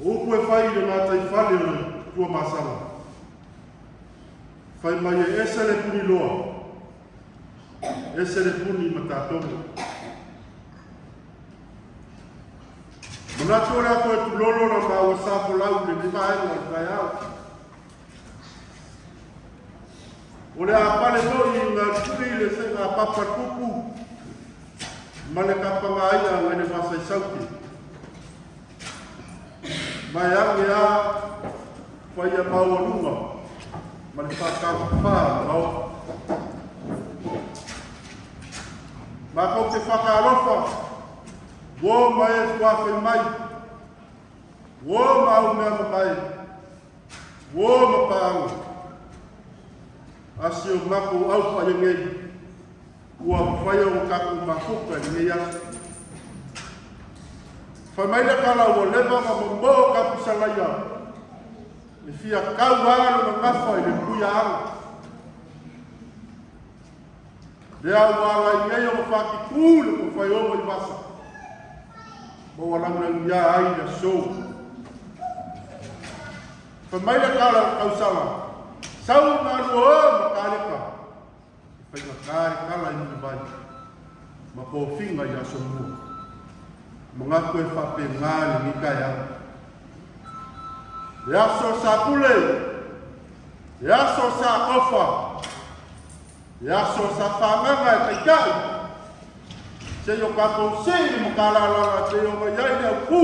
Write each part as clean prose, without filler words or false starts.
O upu e fai i le gataifale o le Tuamasaga, fai mai e ese le puniloa, ese le puni matatogo. Manatu o le a toe tulolo la maua sa folau i lenei vaega o le taeao. O le a pale foi i Galupui le sega papa tupu ma le kapagaia ngai le vasaisaute. Ma e age a paia maualuga ma le faatafafa o le Maota. Matou te whakaalofa, uo ma e tuawhai mai, uo ma au mea mamae, uo ma paaga, a si o makou au paia nei, ua mafai ona tatou mafuta i lenei aso. Fai mai le tala ua leva ona momoo Kapisalaia e fia tau lava lona gafa i le puiaaga. Lea ua ala i nei ona faatitū le tofaeono i vasa, ma ua laulauiā ai le aso. Fai mai le tala o le tausala, sau i Malua o ma Kaleka, e faigata le tala i Mulivai ma tofiga i Asomua. Manatu e faapena lenei taeao. Le aso sa pule, le aso sa tofa, Le aso sa fagaga e taitai, se i o tatou sii le matalalaga e pei ona i ai le aupū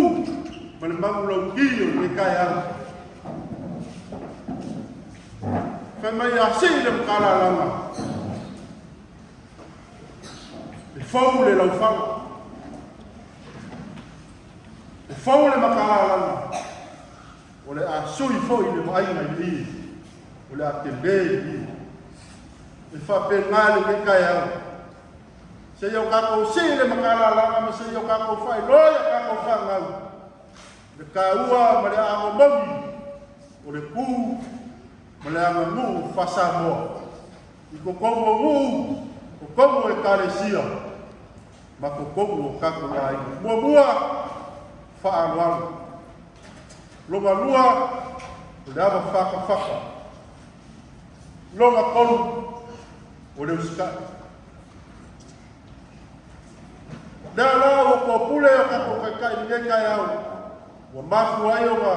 ma le manulauti o lenei taeao. Fai mai a sii le matalalaga, e fou le laufala, e fou le matalalaga, o le a sui foi le vaaiga i le ie, o le a tele le ie. E faapena lenei taeao. Seia o tatou sii le matalalaga ma seia o tatou faailoa i a tatou fanau le taua ma le aano moni o le tu ma le aganuu faa-Samoa i totonu o nuu, totonu o ekalesia ma totonu o tatou aiga. Muamua, faaaloalo. Lona lua, o le ava fatafata. Lona tolu, o le usitai. Lea la ua topule o tatou taitai i lenei taeao, ua mafua ai ona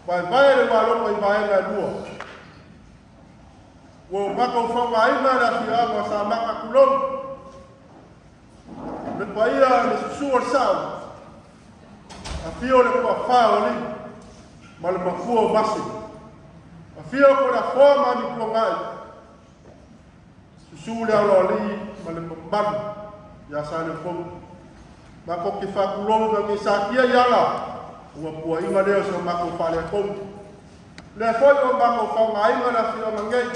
vaevae le ualopa i vaega e lua. Ua o matou faaaogaina le afioaga o Samata tulou, le paia le susu o le sao, Afio le tuafa o alii ma le makua o Mase. Afio ko le afoa ma Amituangai. Susu le aloalii ma le mamalu ia Saleupolu. Matou te faatulou ma te satia i ala ua puaiga lea o si o matou faaletonu. Lea foi ua matou faaaogaina le afioaga nei.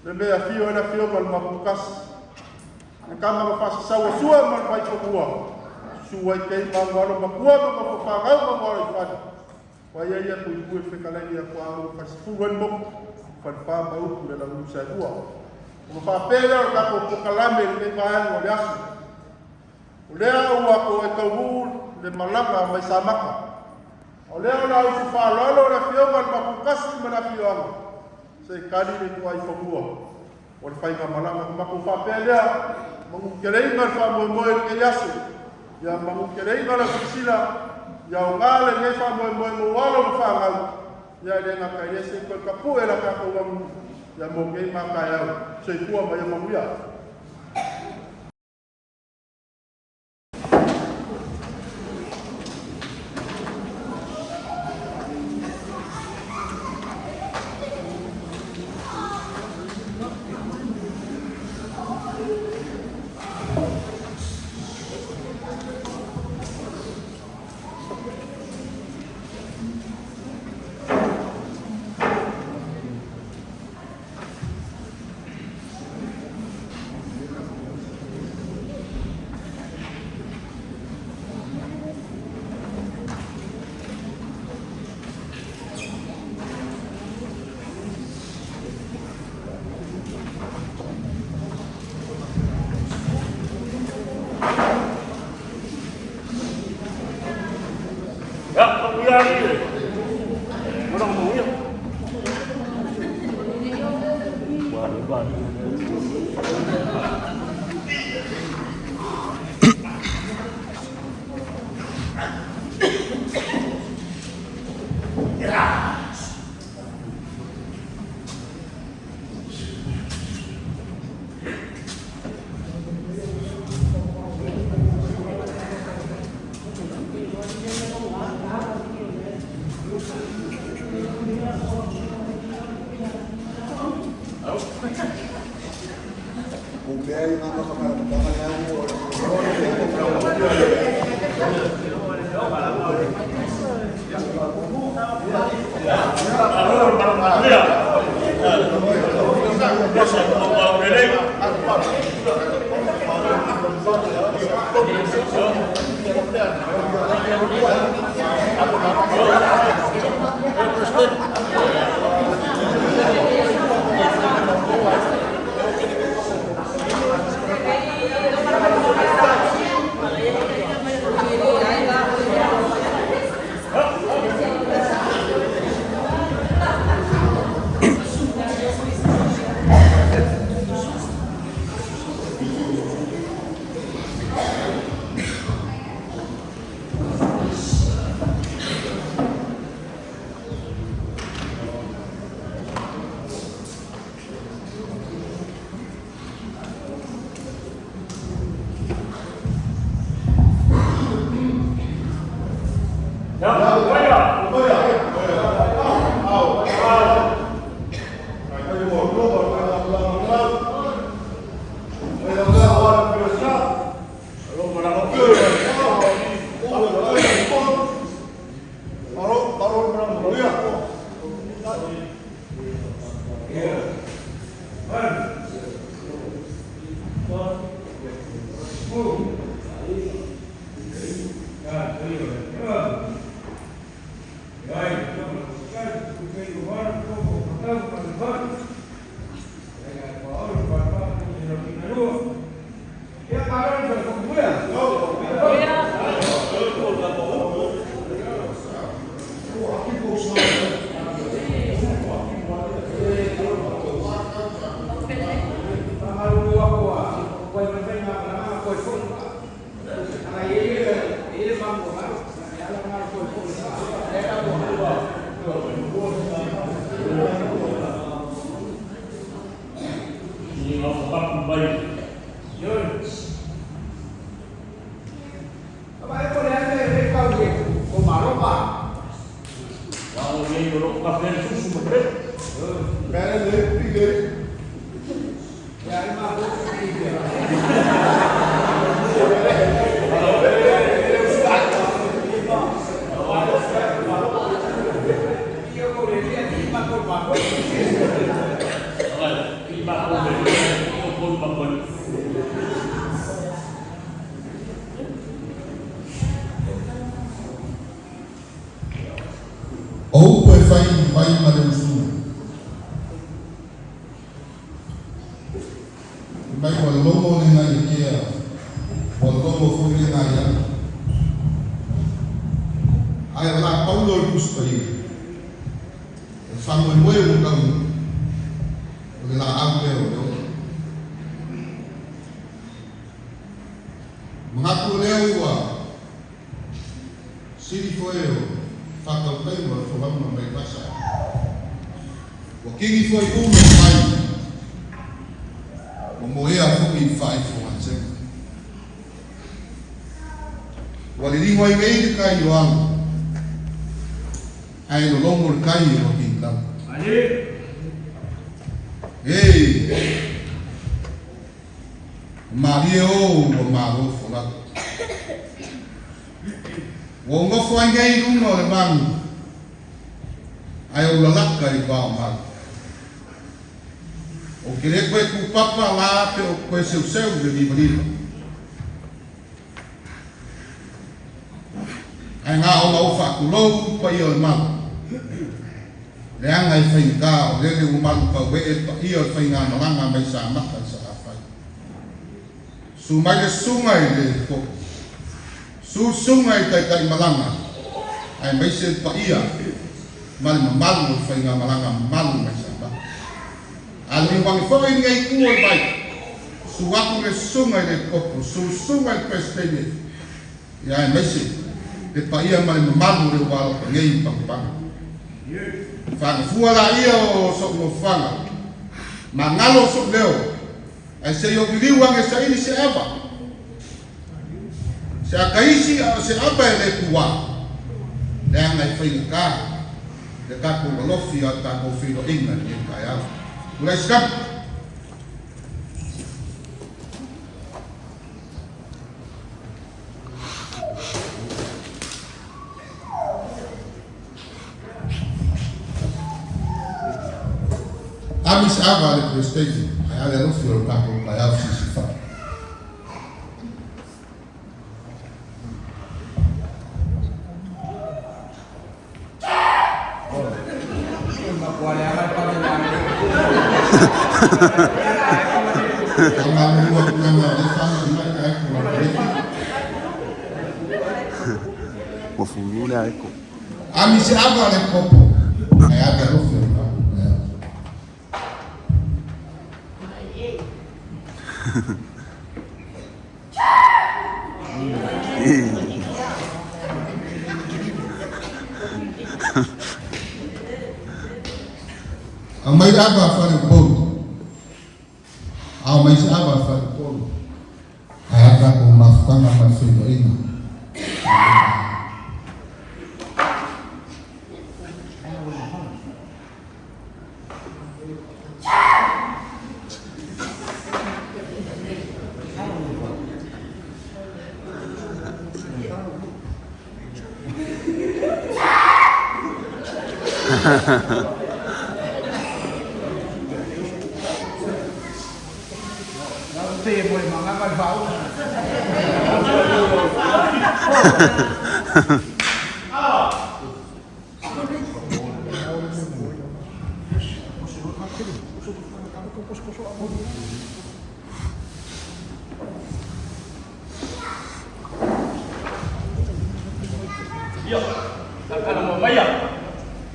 Le mea afio ai le afioga o le Maputasi. Le tama na faasasau a Sua ma le Vaifanua. Susu ai kei ma alo matua ma nofo fanau ma alo i fale. Wai ai ia kui e fekalai ia kua au falesefulu ai le moku. Falefa ma upu le laulu saelua. Ona faapea lea o le tatou polokalame i lenei vaega o le aso. O lea ua toe taunuu le malaga mai Samata. O lea o le a usu faaaloalo le afioga i le Maputasi ma le afioaga se i kali le ituai fanua o le faigamalaga. Ona matou faapea lea, manuteleina le faamoemoe i lenei aso, ia manuteleina lau silasila, ia aoga lenei faamoemoe mo alo ma fanau, ia e le gata i lea se i toe tapue la tatou aganuu, ia mo nei ma taeao. Soifua ma ia manuia. O upu e fai vai ma le usuga. Mai ua logo lena i kea, ua logo foi lena i au. Ae o la Paulo o le Tusi Paia, o le faamoemoe ua taunuu, o le laau lea o le ola. Manatu o lea ua sili foi o faatautaiga o le folauga mai vasa. Ua kini foi ume mai, ua moea foi i faaifogasega. Ua liligo ai nei le tai o Ago, ae lologo le tai o Akilau. E malie o ua malo folau. Ua ou nofo ai nei i luga o le manu, ae ou lalaka i vao malu. Ou te le toe kūpapa la pe ou te toe seuseu i le livaliva. Ae na ona ou faatulou paia o le malu, leaga e faigata o lele ua malu tauee le paia o le faigamalaga mai Samata i Salafai. Su mai le susuga i le topo, su le susuga i le taitai malaga, Aemaise le paia ma le mamalu o le faigamalaga mamalu mai Samoa. Alo ane foi i lenei itu o le vai, susu atu le susuga i le Epikopo, susuga i le Peresetene, ia aemaise le paia ma le mamalu o le ua alofa nei i Pagopago. Fagafua laia o so'u nofoaga, magalo so'u leo, ae se i ou liliu ane e saili se ava, se ataisi a o se ava e le tuā, leaga e faigata le tatou alofi a o tatou feiloaiga i lenei taeao. Tulai se tama. Ami se ava a le Peresetene, ae a le alofi o le tatou taeao sisifa. Faamalulu atu leaga o lea e faanai mai le aeko o le Peleti. Ua fulu le aeko. Ami se ava a le kopo, ae a le alofi o le tatou taeao. Aumai le ava a Faleupolu. Aumai se ava a Faleupolu. Ae a tatou mafutaga ma le feiloaiga. Ia, takalama maia,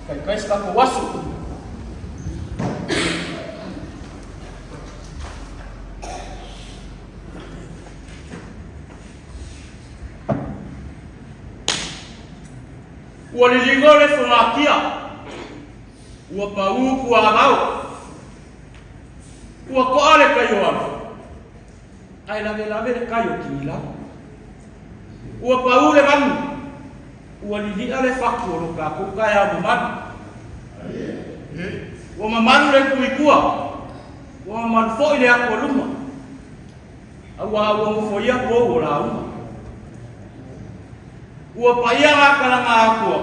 kaikai se tatou aso. Ua liligo le fogatia, ua pau puaavao, ua toa le kai o alu, ae lavelave le kai o Kinilau. Ua pau le manu, ua lilia le fatu o lo tatou taeao mamalu. Ua mamalu le itu i tua, ua mamalu foi le atu o luma, auā ua nofoia pou o lauga. Ua paia ngā kalanga atua,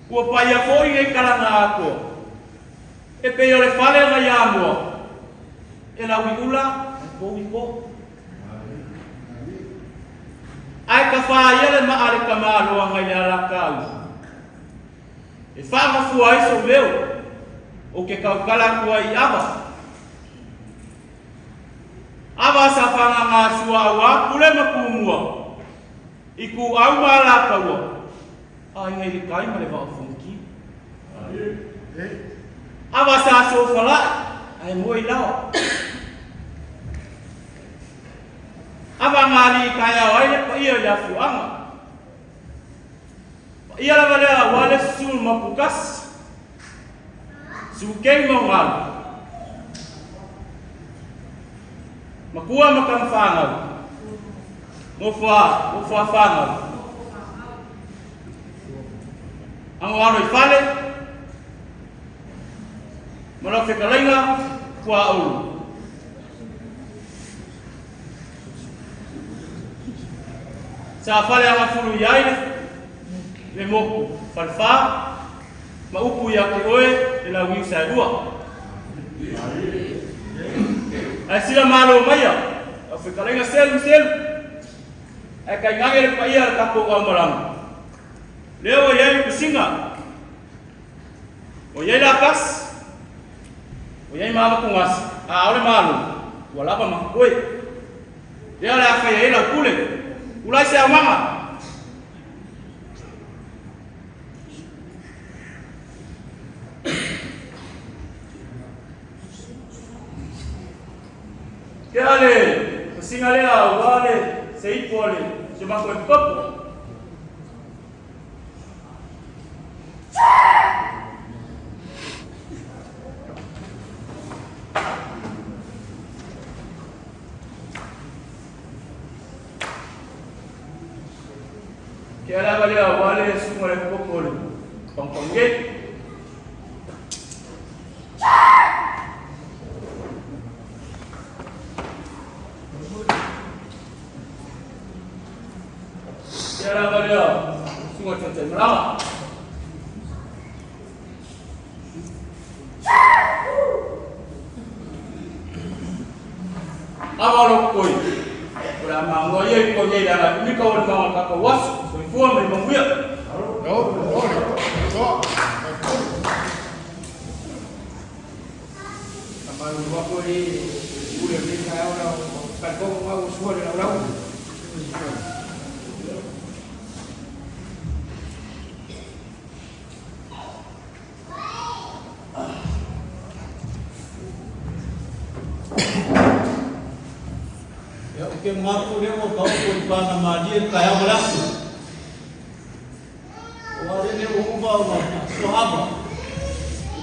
ua paia foi nei kalanga atua, e pei o le fale na i Amoa, e lau i ula, ae pou i po. Ae tafā ia le maa a le tamaloa ngai le alataua, e faagafua ai sou leo, ou te tautala atu ai i ava. Ava sa fagaga sua auā pule ma tumua, Ituau ma Alataua, aiga i le tai ma le vaa o Fonoti. Ava sa sofala'i ae moe i laoa. Ava nga alii taeao ai le paia i le afioaga. Paia lava lea aua le susu ma Pukasi, Sukei ma Ugalu, Makua ma Tamafanau, Nofoa, Nofoafanau, Agoalo i fale, ma lau fetalaiga Tuaulu. Sa fale agafulu i ai le moku falefa ma upu ia te oe le launiu saelua. Ae sila malo maia lau fetalaiga Selu Selu, ae tainane le paia o le tatou aumalaga. Lea ua i ai le pusiga, ua i ai lapasi, Ua i ai ma avatugasi, a aole malo, ua lava ma koe. Lea o le a fai ai lau pule, ulai se aumaga. Ke ale pasiga lea aua le se ipu a le si o matou epikopo. Ke ale lava lea aua le susuga o le epikopo o le Pagopago. Ia lava lea, susuga i le Taitai-malaga. Ava o lou koi, o le a magoa ia i koi ai le ala i mika o le maga tatou aso, soifua ma le manuia. Faamalulu atu ai i le pule o lenei taeao na o talitonu lena ua sua le laulau. Ia, ou te manatu lea ua taoto i paga malie le taeao ma le aso. Aua lele ua uma ona sua ava,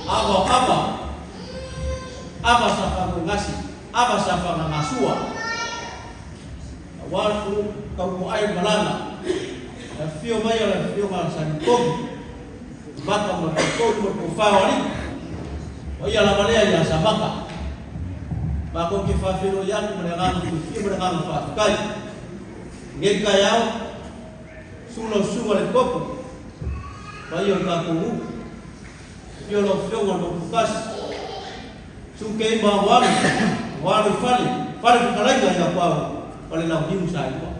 ava o ava, ava sa faamoegasi, ava sa faagagasua. Aua le tautoai malaga, le afifio mai o le afioga a Salitogi, Maka ma le Toetolu ma le Tofa o Alii. O ia lava lea ia Samaka. Matou te faafeiloai atu ma le agaga fiafia ma le agaga faafetai. I lenei taeao, Susu lau susuga le Topo, paia o le tatou nuu, afio lau afioga le Maututasi, susu Keima Aoalo, Aoalo i fale, fale fetalaiga ia Tuao ma le Launiu Saelua.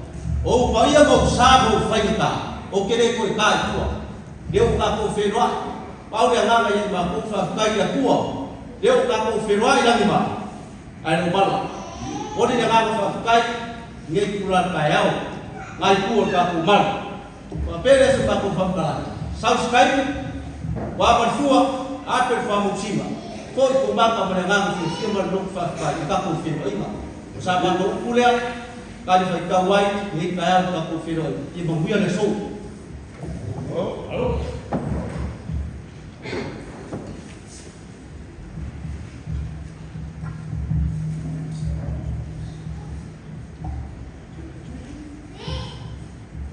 O ou paia ma ou sa ma ou faigata, ou te le toe ta i tua. Lea ua tatou feiloai, pau le agaga ia i matou, faafetai i le Atua, lea ua tatou feiloai i lagi ma, ae le o mala. Momoli le agaga faafetai i lenei itula taeao, na itu o le tatou malu. Faapea lea se tatou faamatalaga, Subscribe, Ua ma le fua, ape le faamousina, foi tou mata ma le agaga fiafia ma le loto faafetai i tatou feiloaiga. O sa matou upu lea, tali faitau ai lenei taeao i tatou feiloaiga. Ia manuia le aso.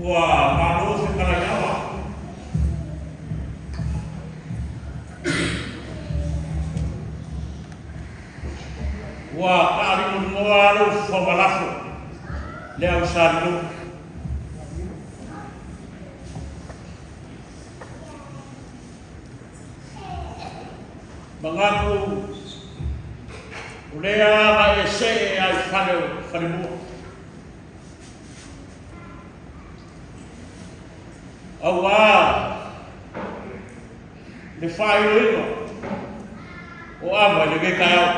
Ua malo fetalai ava. Ua taalimolimoa lou famalafo le au salilou. Manatu o lea na e see ai fale o Falemua. Auā le faailoina o ava i lenei taeao.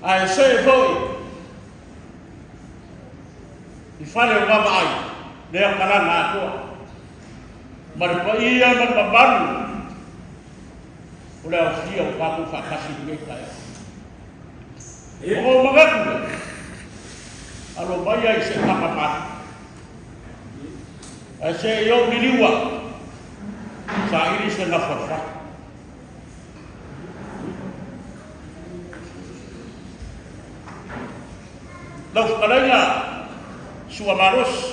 Ae see foi i fale o Vavaai, lea kalana atoa, ma le paia ma le mamalu o le aofia o tatou faatasi i lenei taeao. Ona ou manatu lea, alo mai ai se takamanu, ae se i ou liliu atu, saili se gafa o le fale. Lau fetalaiga Sua Malosi,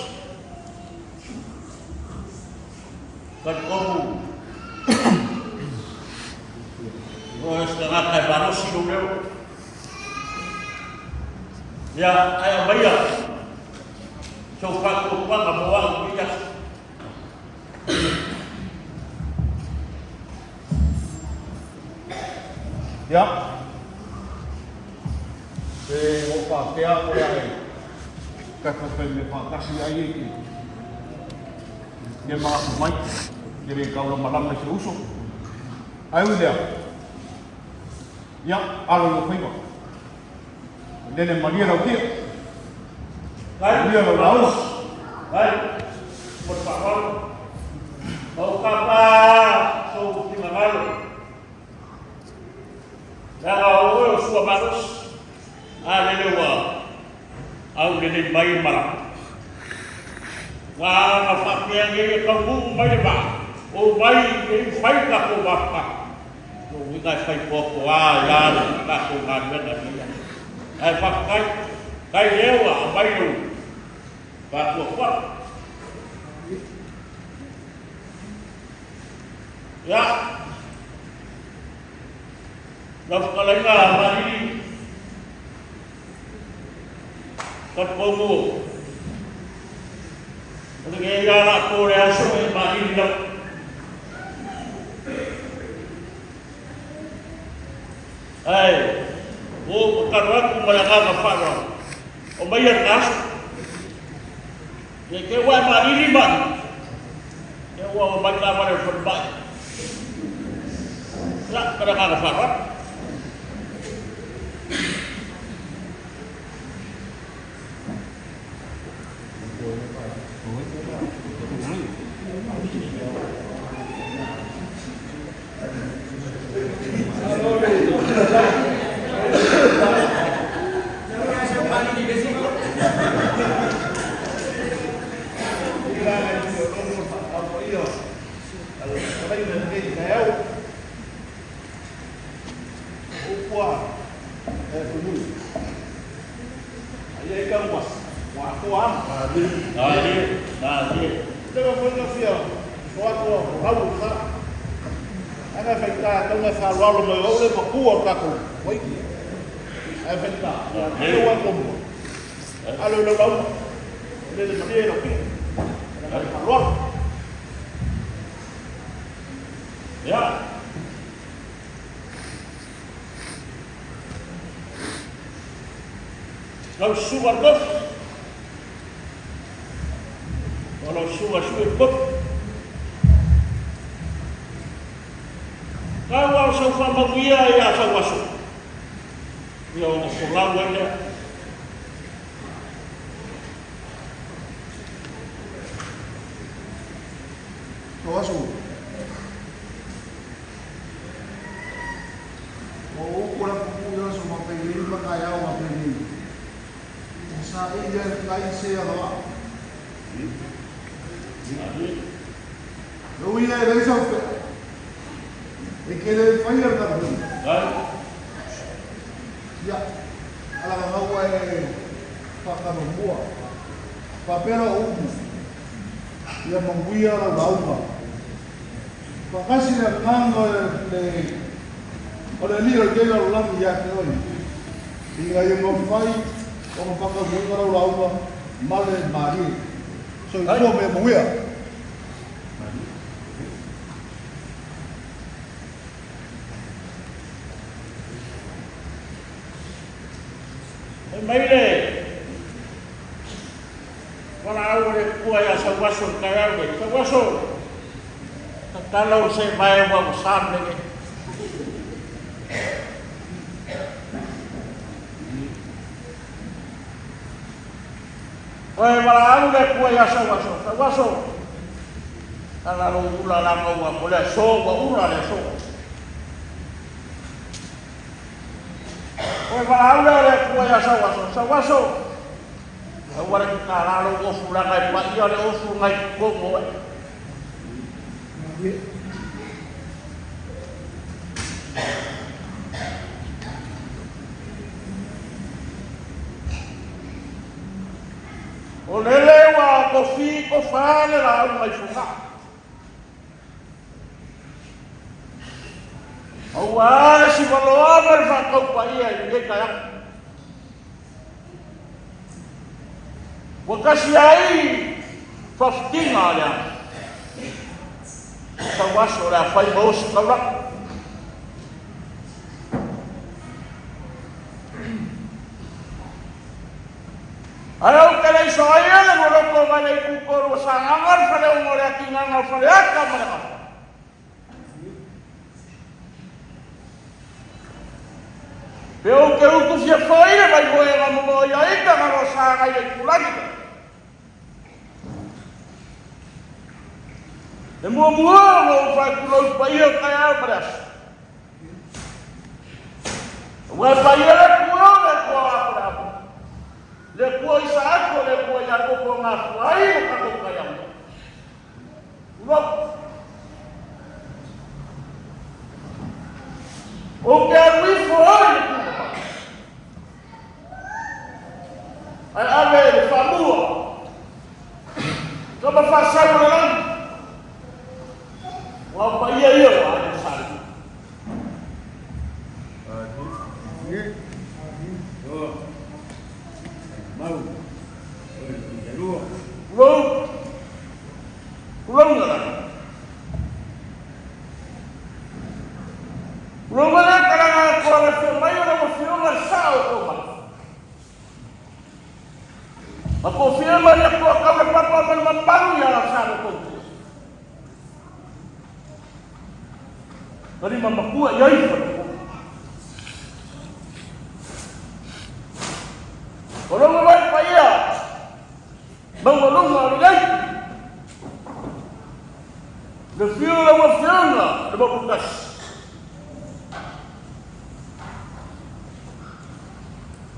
talitonu o se tagata e malosi lou leo. Ia, ae aumaia sou faatuatuaga mo au i lenei aso. Ia. E o faapea o le a e tatou fai mea faatasi ai e ke ke manatu mai, ke le taulamalama i se uso. Ae ui lea, ia, alo i lou faiva. Lele malie lau tia. Malie lau lauga. Vai, mo le faaaloalo. Mau kapa. Leaga o oe o sua malosi, a lele ua aulelei mai le malaga. Ua na faapea nei e taunuu mai le vaa, o mai e i fai tatou mafutaga. Lona uiga e fai poapoa ai lava le tatou galuega i lenei aso. Ae faafetai, kai lea ua aumai lou faatuatuaga. Ia, lau fetalaiga Malili, talitonu o lenei lava la po le aso e malili lava. Ae, ua ou tatalo atu ma le agaga faaaloalo, aumaia le aso. Ia te ua e malili mai, ia ua omai taavale o le falemai. Ia, ma le agaga faaaloalo. Ia. Lau susuga le tofi. O lau susuga sui le tofi. Tau lava o sau faamanuia ia sau aso. Ia ona folau ai lea. O aso. O upu la pupu i aso ma pei ma kai au ma pei ni. O sa i le kai se aloa. O ia e leisa pe. E ke le fai al ka Ai. Ia, ala ka ngaua e whakamamua. Whapera o upu. Ia manguia lau lauga. Whakasi le kanga le o le lia o le keila o langi ia te oi. Inga ia mawhai o nga whakamuinga lau lauga male marie. So i tua me manguia. Fai mai le valaau a le Atua ia Sauaso i le taeao nei, Sauaso, tatalo se vae ua ua sa le mea nei. Oe valaau le Atua ia Sauaso, Sauaso, tala lou ula laga ua o le aso ua ula le aso. Oe valaau lea o le Atua ia Sauaso, Sauaso, aua le tatala lou ofu laga e paia le ofu ngai totonu oe. O lele ua tofi tofa le laau mai Fogaa. Aua le sivaloa ma le faataupaia i lenei taeao. Ua tasi ai faafitiga a le sau aso o le a fai ma osi taulaga. Ae ou te le i soaia le loloto mai le itutolu o Sagaga le faleono o le atinaga o Faleata ma le Gafa. Pe ou te utu fia foi le vaimoega momoia ai Tagaloa Saga i le itulagi lea. E muamua ona ou faatulou i paia o taeao ma le aso. Ua e paia le Atua o le Atua o Aperahama, le Atua o Isaako, le Atua o Iakopo o gafua ai lo tatou taiao. Tulou. Ou te alu ifo ai i le tumamai, ae ave le faamua kama faasau o le lagi. Ua o paia ia o aiga Sa Levi. Tulou, tulou na lagi. Tulou ma le kalanga atoa le afio mai o lau afioga le sao o tou mai. Ma kofia mai le Atua kau le papa ma le mamalu ia la sa lo tou tua. Na lima makua i ai fa O longa mai paia, maualuga o lenei. Le fio o lau afioga le Maputasi.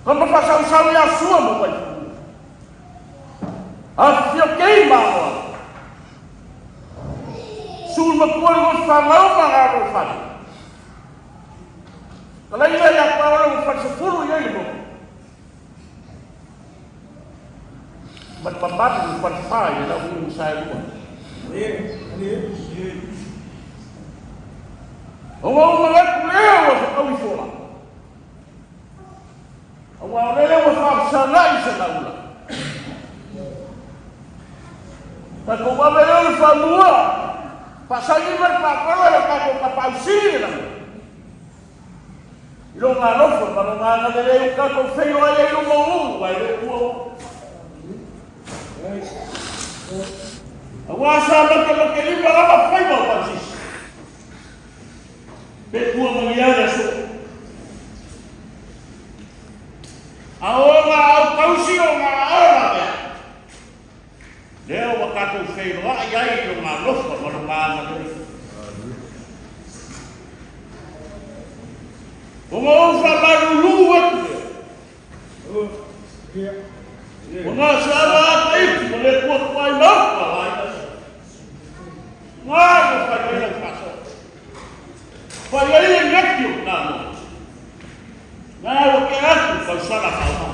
Kama faasausau ia Sua ma Vaifanua. Afifio kei ma Aloalo. Sul matua le gosi whanau ma ngā rau whare. Ka laila ia Paolo ma whare sefulu i ai le moku. Ma le mamalu i whare whai e lau unu sa e lua. O ngā umangaku lea ua whakau i fola. Aua o lele ua faafesagai se laula. Tatou ave lea o le faamua, faasagi ma le faapolo e le tatou tapausili le laula. I lona alofa ma lona agalelei ua tatou feiloai ai luma o ou, ae le o tua ou. Aua sa matemakelima lava faiva o Pausisi. Pe tua manuia le aso. A o ngā au tausi o ngā ao mea. Lea ua tatou feiloai ai i lona alofa ma lona agalelei. Ona ou faamalulu atu lea. Ona se ala ata ipu ma le tua ai mau ka lai. Ngā mo whai ai lau whaasoa. Whai ai e ngaki o ngā moa. Ngā o ke atu whausala ka o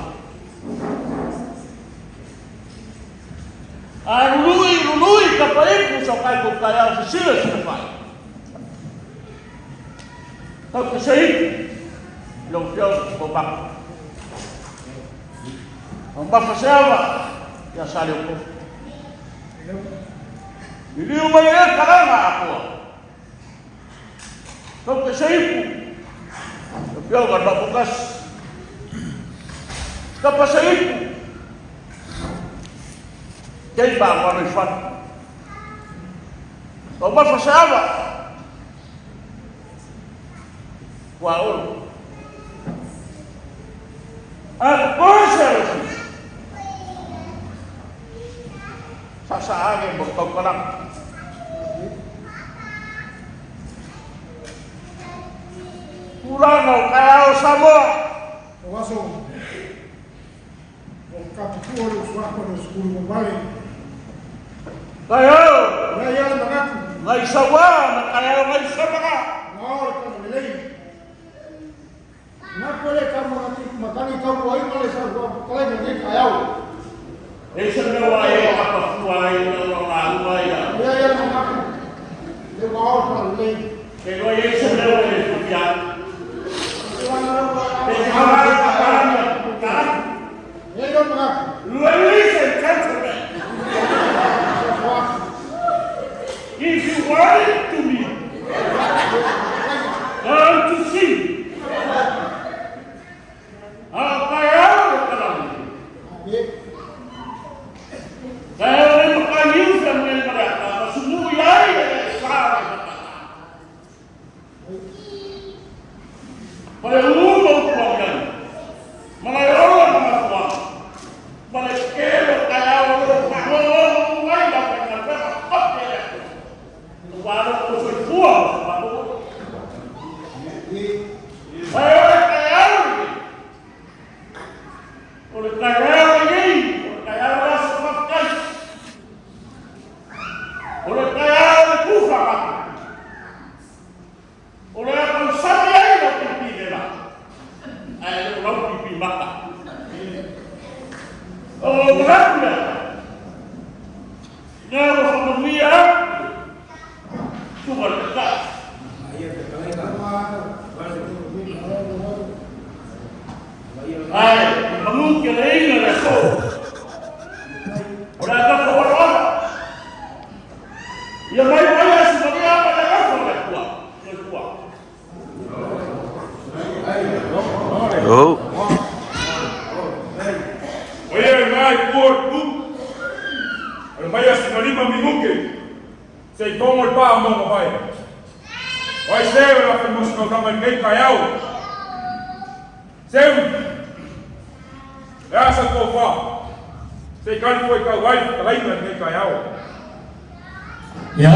A rului, rului, ka paipu sa kai ko kai au sila sila whai. Tau te sahiku, lau whiau ko maka. Ang mafaseava, ia sa leo ko. Liliu mai e kalanga akoa. Tau te sahiku, lau whiau ka mapukas. Kapa sahiku, kei mā wano i whanu. Tau mafaseava, Kua olo. A ko se alofi. Sa sa age mo tau kalang. Tulaga o taeao Samoa. O aso o kapupua le usuafa le sukulu mamale. Taeao. Ia ia le manatu. Ngai saua ma taeao ngai samaga. Ngao le kama lelei. Nga kole kama ngati matani kau ai male sa ua kalai ngati taeao. E se mea wa e kapafua ai o la la ia. Ia ia le manatu. Le ngao le kama lelei. Ke loa e se mea wa e fukia. Ladies and gentlemen, if you want it to be, come to see. A taeao le kalamu. Taeao le makaiu sa mea mareaka, ma sumu i ai e sa le matata. Ma le uma o tuagai, ma le ola ma mafuaga, ma le tele o taeao o lo o faagogogo ai le aufaigaluega tofi a le Atua, aua lo outou soifua ma so matou ola. O le taeao lenei, o le taeao o le aso faafetai. O le taeao o le tufa atu. O le a tausami ai lau pipi lela, ae le o lau pipi mata. O lou manatu lea, ina ua faamanuia atu susuga i le Taitai. Ae manu keleina le aso. O le a tatou aloalo. Ia mai mai a sumaria ma le alofa o le Atua. Soifua. Oh. O ia i mai kua tu. O le mai a sumalima minuke. Se i tongo le paa mo vai. O ai se o la fe mo ka mai nei kai au. Seu. E asa ko fa. Se i kali foi kau ai ka lai nei kai au. Ia,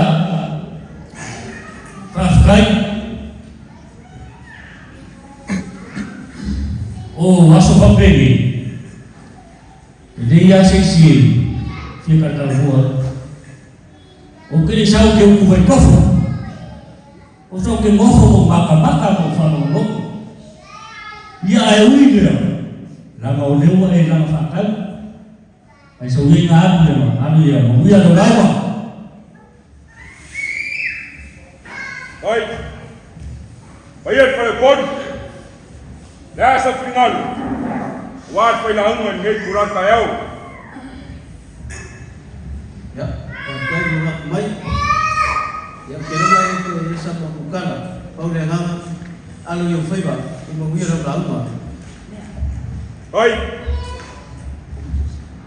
faafetai. O aso faapenei, e lei lava se isi e fia talatalanoa ai. Ou te le sau ke upu vaitofo, o sau ke nofo ma makamaka ma ou faalogologo. Ia ae ui lea, leaga o lea ua e laga faatau, ae sau ia ina alu ia ma alu ia manuia lau lauga. Ai, paia le faleupolu, le a sau finagalo, aua le failauga i lenei itula taeao. Ia, faafetai mo lou mai. Ia, ou te iloa e toe i ai sa matou tala, pau le agaga, alo i ou faiva, i manuia lau lauga. Ai,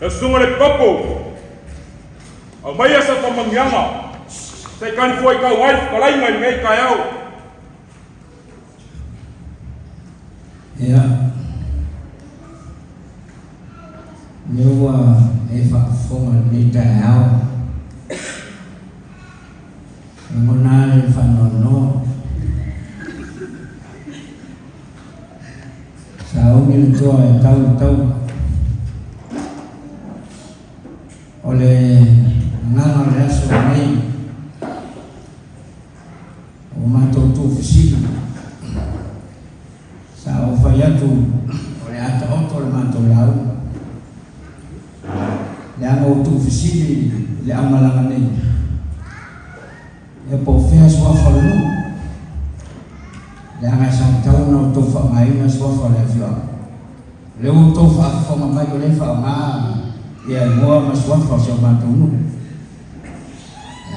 lau susuga le popo, aumaia sa faamanuiaga, se i kalifua i kau ai le fetalaiga i lenei taeao. Ia, lea ua e faafofoga i lenei taeao, lagona lava le faanoanoa. Sauni le toa e tau le taua. O le agaga o le aso lenei, O matou tuufesili, sa ou fai atu o le a taoto le matou lauga, leaga ua tuufesili i le aumalaga nei, ia po o fea suafa o le nuu, leaga sa tatau ona outou faaaogaina suafa o le afioaga. O lea ua outou faafofoga mai o lea e faaaoga ia igoa ma suafa o si o matou nuu.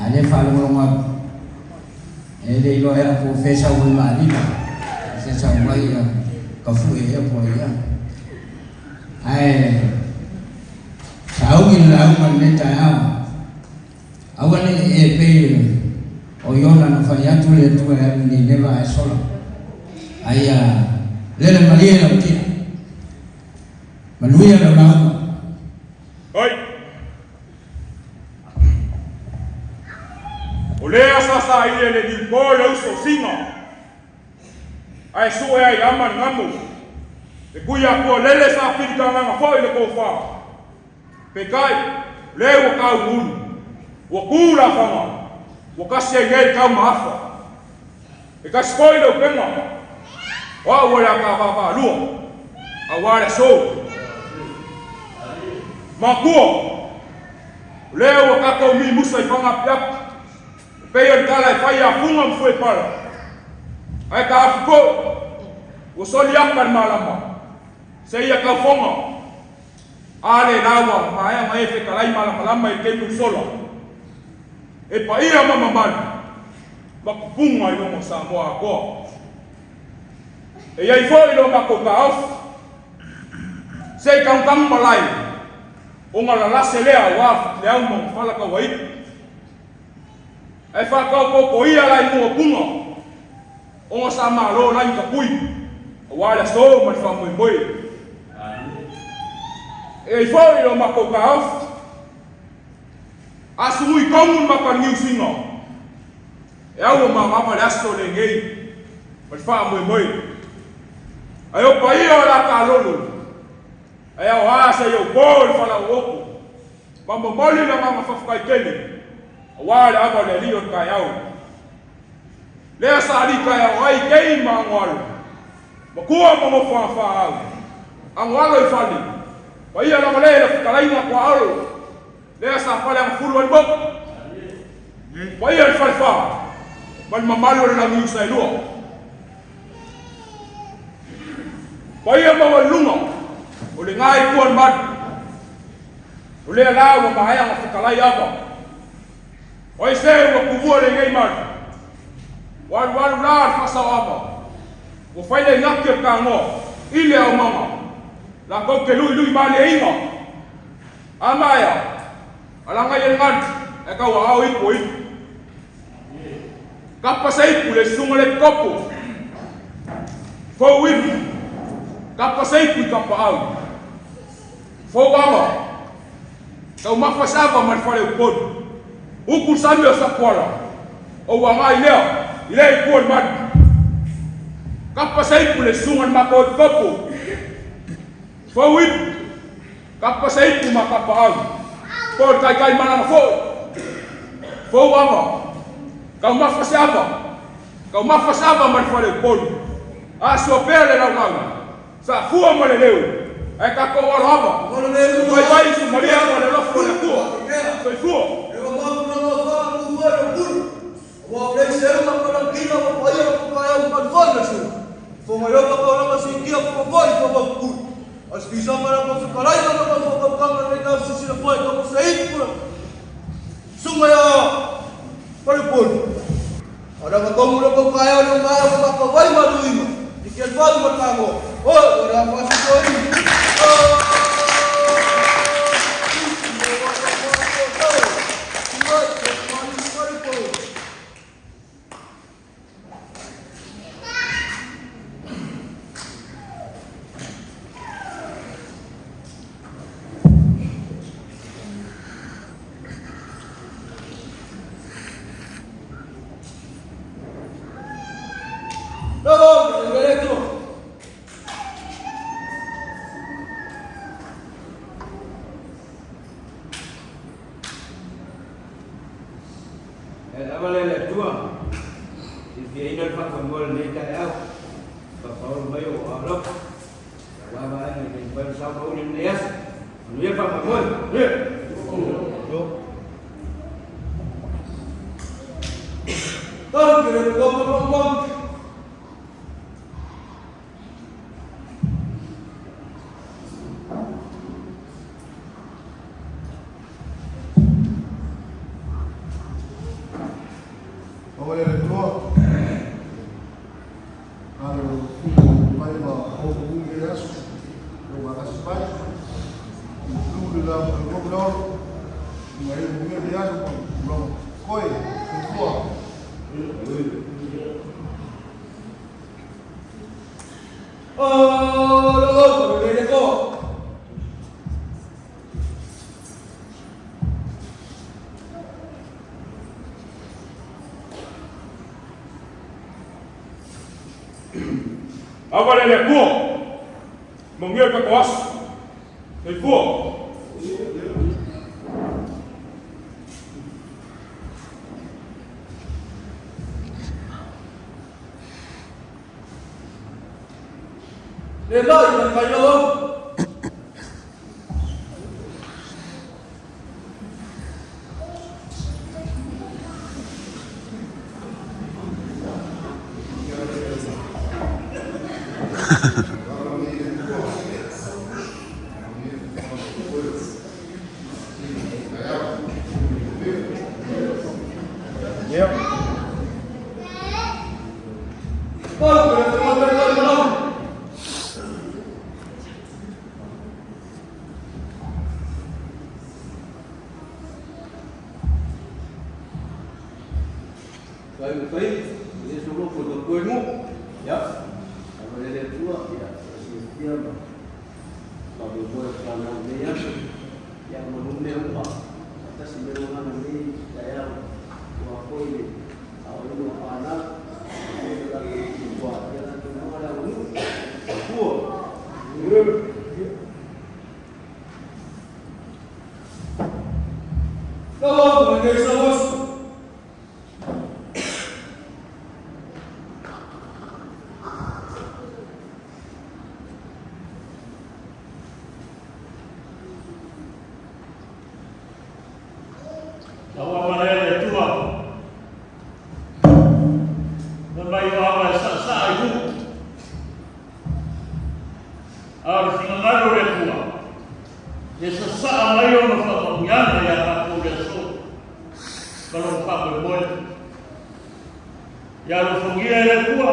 A lea e faalogologo atu, e le iloa e au po o fea sau ai maaliga, se sau ai ka fue ea po ai ea. Ae sauni le lauga i lenei taeao, aua ne i e pei o Iona na fai atu le Atua e alu i Nineva ae sola. A ia lele malie lau tia. Manuia lau lauga. Oi! O lea sa saili e le liupo le uso o Sina, ae sue ai ama le gamo. Le kui akua lele sa fili kagaga foi le kofa. Peitai, o lea ua kau ulu, ua ku la faga, ua kasi ai nei le kau ma afa. E kasi foi le upega, o au o le a ka vaavaalua, aua le aso. Makua, o lea ua tatou mimusa i Fagaapiapi, e pei o le tala e fai ia Fuga ma Fuaipala. Ae ta afi foi, ua soli aka le malama, seia taufoga, a le la ua maea ma e fetalai malamalama i le taimi ua sola. E paia ma mamalu ma kupuga i luma o Samoa atoa. E i ai foi lo matou taofi, se i tagutagu malae ona lalase lea aua le auma o fala tauaitu. Ae faataototo ia la i mua o Puna ona sa malo lagi tapui aua le aso ma le faamoemoe. E i ai foi lo matou taofi, a sugui tonu le mataniu sina, e au o manava le aso lenei ma le faamoemoe. Ae o paia o la kalolo. Ae aoā seia ou po i le falaooto ma momoli le agaga faafetai tele aua le ava o le Alii o le taeao. Lea sa alii taeao ai kei ma agoalo, matua ma nofo a faaau, agoalo i fale, paia lava le la fetalaiga tuaolo, lea sa fale agafulu ai le motu, paia i le falefa ma le mamalu o le lagiu saelua. Paia maualuluga o lena itu o le malu, o lea la ua maea ona fetalai ava. O ai se ua tuvua lenei malu? Ua alualu la le faasaoava, ua fai le igaki o le tanoa i le aumaga, latou te luilui malieina. A maea, alaga ia le galu, ae tauaao ipu o ipu. Kapa se ipu le susuga le kopo. Fou ipu. Kapa se ipu i kapaau. Fou ava. Taumafa se ava ma le fale upolu. Upu sami o Sapuala. O ua agai lea i le ipu o le malu. Kapa se ipu le susuga le mako i kopo. Fou ipu. Kapa se ipu ma kapaau. Po le taitai malama foi. Fou ava. Taumafa se ava. Taumafa se ava ma le fale Upolu. A sua pea le laulau. Sa fua ma le leo. Ae tatou alo ava. Vaivai su malia ma le alofa o le Atua. Soifua. E lava lea le Atua, fiafiaina le faamoemoe o lenei taeao, fapaolo mai o alofa, aua vaega i taumafai ona sao mauli lenei aso. Manuia le faamoemoe. Manuia. Aua le Atua, ale o fumu mai ma o fumu le aso, o malasi mai, i tu le la mo le lo, i ai mo le aso mo lo koe, soifua. Ava le le Atua, manuia le tatou aso. Soifua. Le mai ma mai lo. Ua ma nei sauaso. Taua malea le Atua. Fai mai o ava e saasaa i luga. A o le finagalo o le Atua, ia sasaa mai ona faamanuiaga iā tatou i le aso ma lona faamoemoe. Ia alofagia e le Atua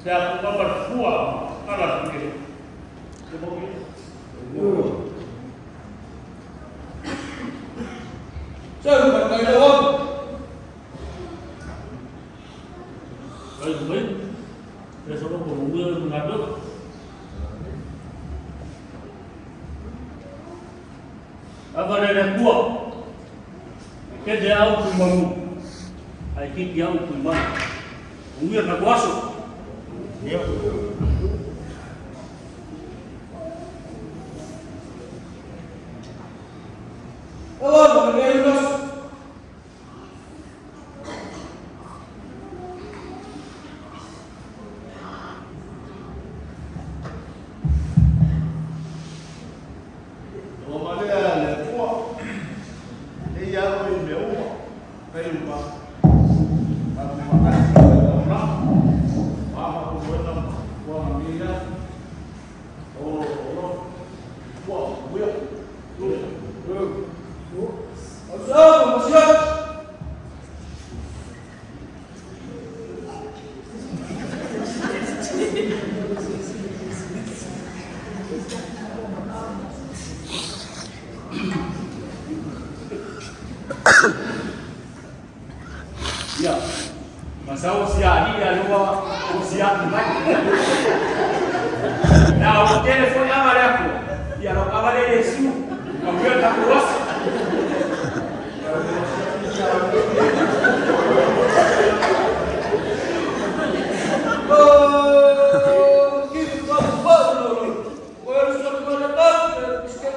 se atuga ma le fua ala atu i le manuia. Seu matai lau ava. Ai mai. E solo ko munga ngado. Ava le le kua. Ke de au ku mamu. Ai ki ki au ku mamu. Munga na kuaso. Ua ma nei ulos. Ua malea le Atua, e ia alo i mea uma, kai uma, tatou faatasi i le taulaga, ma matou ma kuaga nei aso, o lo, ua, uia, Au ma siaki. Ia, masau sia ali ia lua o sia mai. Na o tele foi ava le aku. Ia lo ava le Yesu. Ma wia ta kuasa. Oh, give it up, lo. Where is the malakat? Iske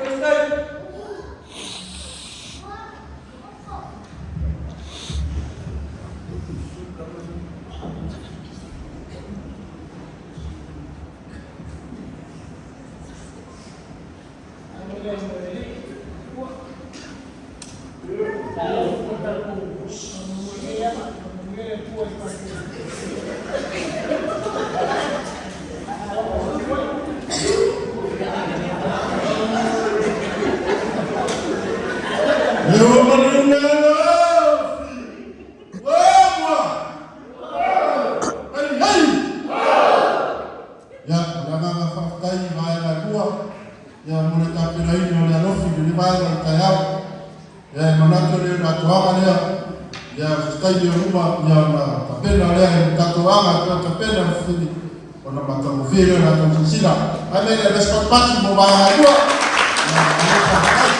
Ya, o le agaga faafetai i vaega e lua, ia mo le tapenaina o le alofi i lenei vaega o le taeao. Ia e manatu e le o le atoaga lea, ia o se taimi o luma, ia ona tapena lea e le tatou aga e pei ona tapena le fesili ona matagofie lea o le latou silasila. Ae mea lea, le patipati mo vaega e lua. Ia, malo faafetai.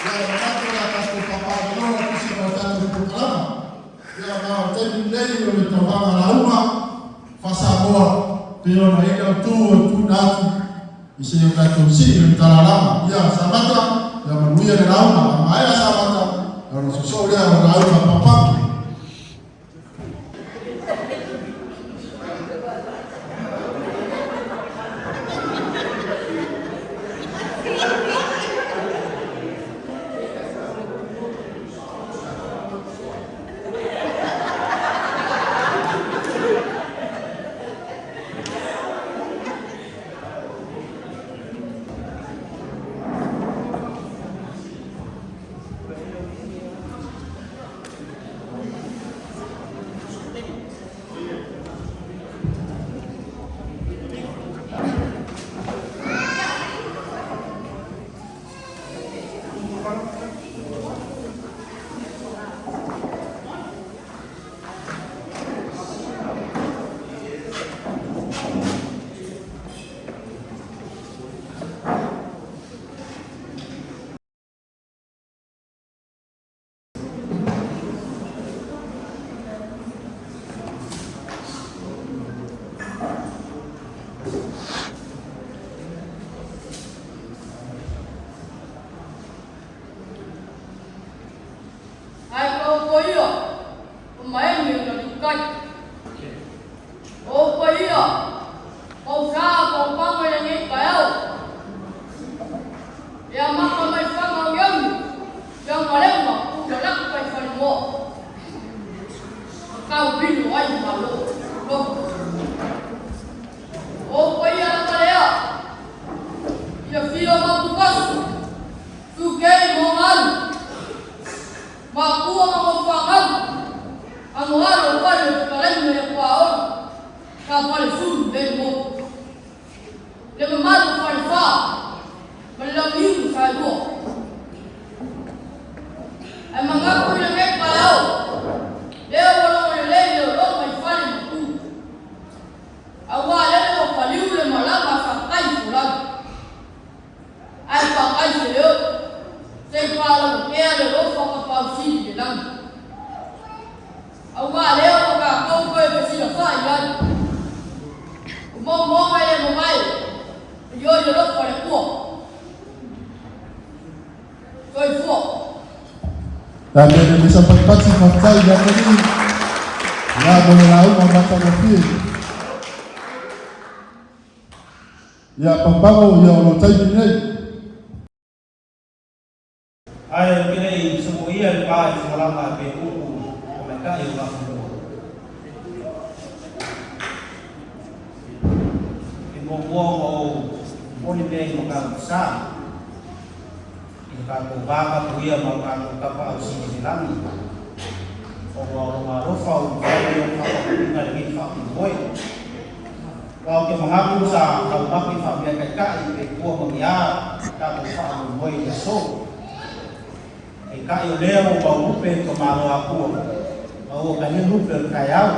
Ia e manatu o le a tatou papaaveloa le tusi ma le tatou polokalama. Ia, ma o le taimi lenei o le tauvaga lauga faa-Samoa pei ona i ai le autu o le tuuina atu i se o tatou sii o le talalama. Ia, Samata, ia manuia le lauga. A maea Samata, ia ona sosoo lea o lauga papago. afio o Mapukasi, Suo Kei ma ona alo, Makua ma Mafuagau, Agoalo o fale o Fetalaiga ia Puaono, sa Falesulu le motu. Le mamalu o Falefa ma le Launiu na Saelua. Ae manatu i lenei taeao, lea ua logo lelei le ologa i fale ma tu. Aua lele ua paliu le malama a Satai Folau. Ae faatai se leo, se i faalauatea le alofa o Tapausili i le lagi. Aua lea ua tatou toe fesilafai ai. O moomooga e le mamae, e ioe i alofa le Atua. Soifua. La mea le mesa patipati faafetai i le atalii la mo le lauga matagofie. Ia Papago, ia o lou taimi lenei. Ae ou te le i sopoia le pa i fualaga pe upu o maikai o Gafanua. E muamua ona ou momoli mea i mataupu sa, i le tatou va tapuia ma lo tatou Tapaau Sili i le Lagi, ona o Lona alofa ua mafai ai ona faataunuuina lenei faamoemoe. Aua ou te manatu sa taumate faapea taitai pe tua ma ni a tatou faamoemoe i le aso. Peitai o lea ua mau lupe i ka Malo Akua ma ua talia lupe o le taeao.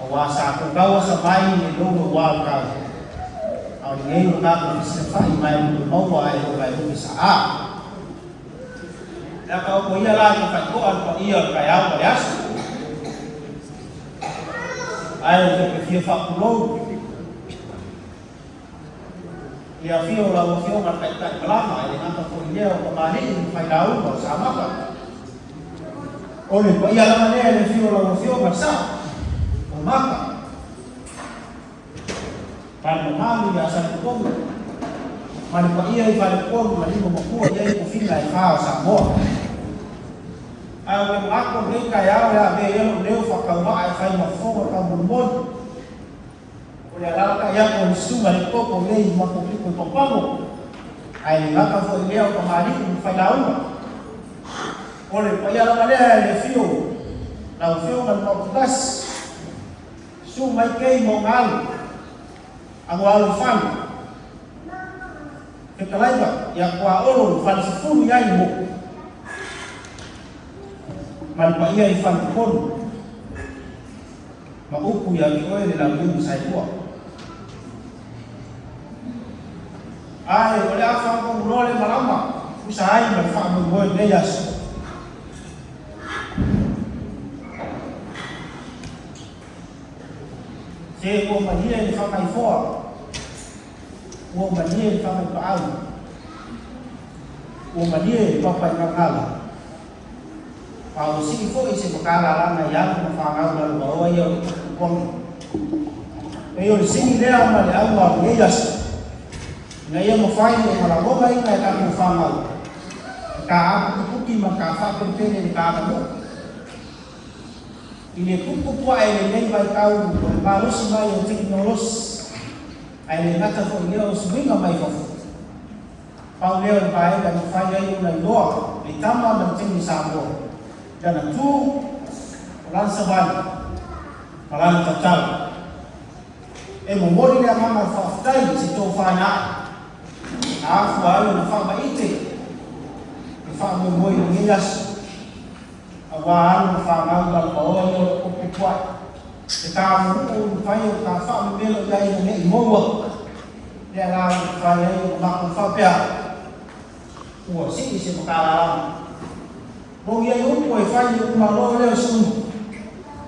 Aua sa tou tau asa mai le lou ua o tau. A o lenei ua tatou fesilafai mai lupe maua ae lou mai lupe sa a. Le a taoto ia la i ka faitoa le paia o le taeao ma le aso. Ae ou te fia faapulou i le afio o lau Afioga le Taitai Malama, e le gata foi i lea o Kamali'i ma Failauga o Samata. O le paia lava lea i le afio o lau Afioga le Sao o Maka, ma le mamalu ia Saletupolu, ma le paia i Faletolu ma lima matua i ai tofiga e fa o Samoa. Ae o le manatu o lenei taeao e ave ai lou leo faatauvaa e fai ma fofoga taumolimoli, o le alaalatai atu o le susuga i le toto nei i matou pito i Pampalo, ae le gata foi i lea o tamalii ma failauga. O le paia lava lea e le afio lau Afioga i le Maoputasi, Susu mai kei ma ona alu, agoa alu i fale. Fetalaiga ia Kuaolo i fale sefulu i ai le moku. Ma le paia i fale tolu ma upu ia te oe le launiu na saelua. Ae o le a faamomuloa le malama tusa ai ma le faamoemoe i lenei aso. Se ua malie le fagaifoa, ua malie le fagaipaau, ua malie le papaigagala, a ua sii foi se makalalana i alo ma fanau lalovaoa ia o le Tupuono. Pei o le sini lea ma le auga o lenei aso, ina ia mafai ona lagonaina e tatou fanau le ta aputiputi ma le ta faapelepele i le ta aganuu. I le pupupu ae lenei vaitau o le malosi mai o tekinolosi, ae le gata foi i lea o suiga mai fafo. Pau lea o le vaega e mafai ai ona iloa le tama ma le teine Samoa i lana tu, o lana savali, ma lana tatalo. E momoli le agaga o le faafetai i se tofa na ae, na afua ai ona faamaite le faamoemoe i lenei aso. Aua alo ma fanau lalovaoa ia o lo o pupu ai. E tāmu'u i mafai o ta faamemelo i ai ina ne'i maua lea la ua mafai ai ona matou faapea ua sii se makalalama. Logi ai upu e fai i le umaloa lea o Sunu,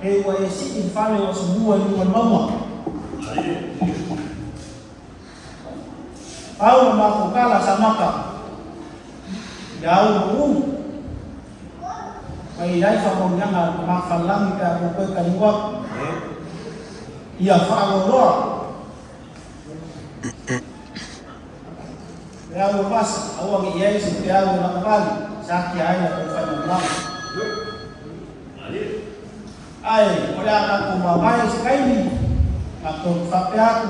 e ua e sii le fale o Asomua i luga o le mauga. Pau le matou tala sa maka i le au ma u. Mai ai faamanuiaga a le Tama Falelagi pe a tou toe taliu atu. Ia faaloaloa le au o Masa, aua ne i ai se peau e lavavale, sa atia ai la tou faigamalaga. Ae o le a tatou mavae i se taimi, tatou te faapea atu,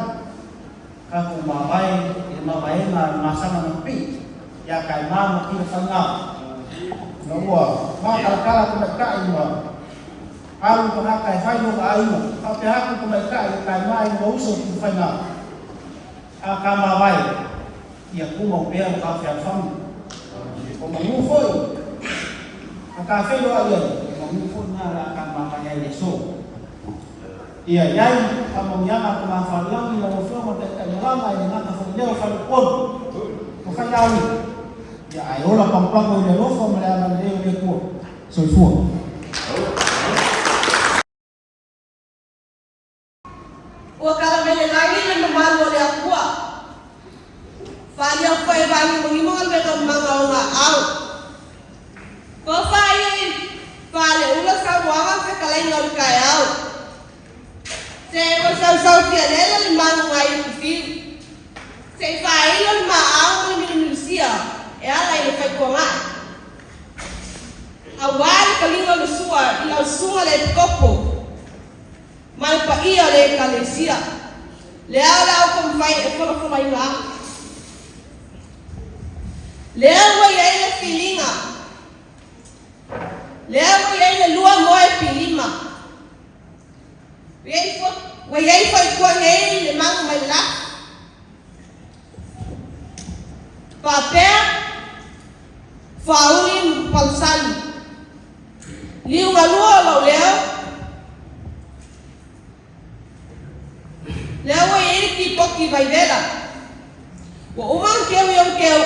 tatou mavae i le mavaega a le masaga na pipii ia Kaema ma Kila Faiga. Ina ua makalakala tamaitai ma alu i tagata e fai lona aiga, faapea atu le tamaitai ia Kaema i lona uso i Kila Faiga, A ka mavae, ia tumau pea lo ta fealofani. O manu foi na ta feiloai ai, o manu foi na o le a ta mavae ai i le aso. Ia i ai faamanuiaga a Tama Faalelagi i lau Afioga le Taitai Malaga i le gata foi lea o Faleupolu ma Faiaui, ia ae ola pagopago i le alofa ma le agalelei o le Atua. Soifua. Ua tala mai le lagi le mamalu o le Atua. Faaalia foi e vagimogimo galuega mamaga o ona aao. Tofa ia i Faaleula saunoaga ma fetalaiga o le taeao. Se ua sausau fialele le malu nai Utufiu. Se i faailo le maao ma le milumilusia e ala i le faituagae. Auā le taliga o le sua i lau susuga le epikopo ma le paia o le Ekalesia. Lea o le a ou taumafai e folafolaina aku. Lea ua i ai le filiga. Lea ua i ai le lua moe pilima. Ua i ai foi kua nei le malu mai le laki. Faapea, faauli ma palusani. Liugalua o lou leo, lea ua i ai le tipoki vaivela. Ua uma ona keu i ou keu,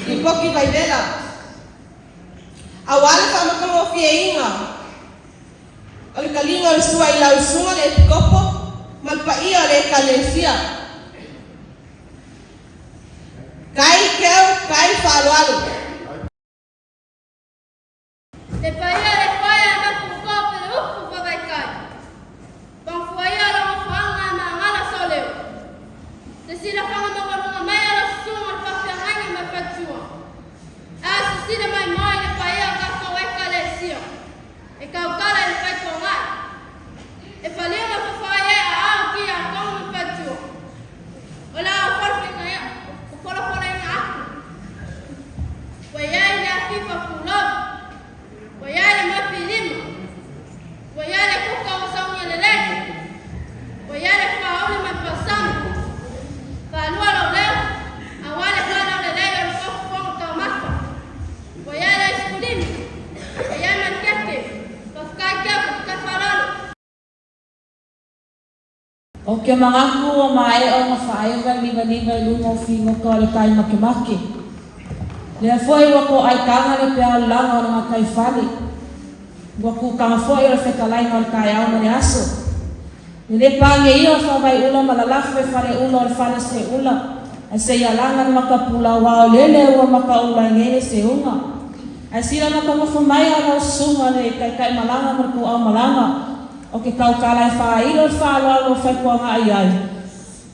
tipoki vaivela. Auā le faamatagofieina o le taliga o le sua i lau susuga le epikopo ma le paia o le Ekalesia. Kai keu, kai faaaloalo. Le paia le faia e mapu koa pe le upu vavaikai. Pafuaia lo mafuanga e mangala soleo. Se sila fanga maualuga mai a lo susuga le faafeagaiga ma le faletua. A sisila mai moa i le paia o tatou Ekalesia e tautala i le faitogai. E falia ma fafagai ai aao ki a Tonga ma faletua. O la folafolaina aku. Ua i ai le afifa pulou. Ua i ai le mapilima. Ua i ai le kuka ua saunia lelei. Ua i ai le faauli ma le pausami. Faalua lou leo, auā le fanau lelei o le fofofoga taumafa. Ua i ai le aisikulimi. Ua i ai ma le keke. Faafetai keu, faafetai faaaloalo. O ke manatu ua maea ona faaewa le nivaniva i luga o figota o le tai makemake. Lea foi ua toaitaga le pea o le laga o le gataifale. Ua kutaga foi o le fetalaiga o le taeao ma le aso. Le le pageia o Faavaiula ma lalafo e Faleula o le fale seula, ae seia laga le makapula aua o lele ua makaula ai nei le seuga. Ae sila makanofo mai a lau susuga le taitai malaga ma le tuau malaga. O ke tautala e faailo le faaaloalo o faitoagaʻa i ai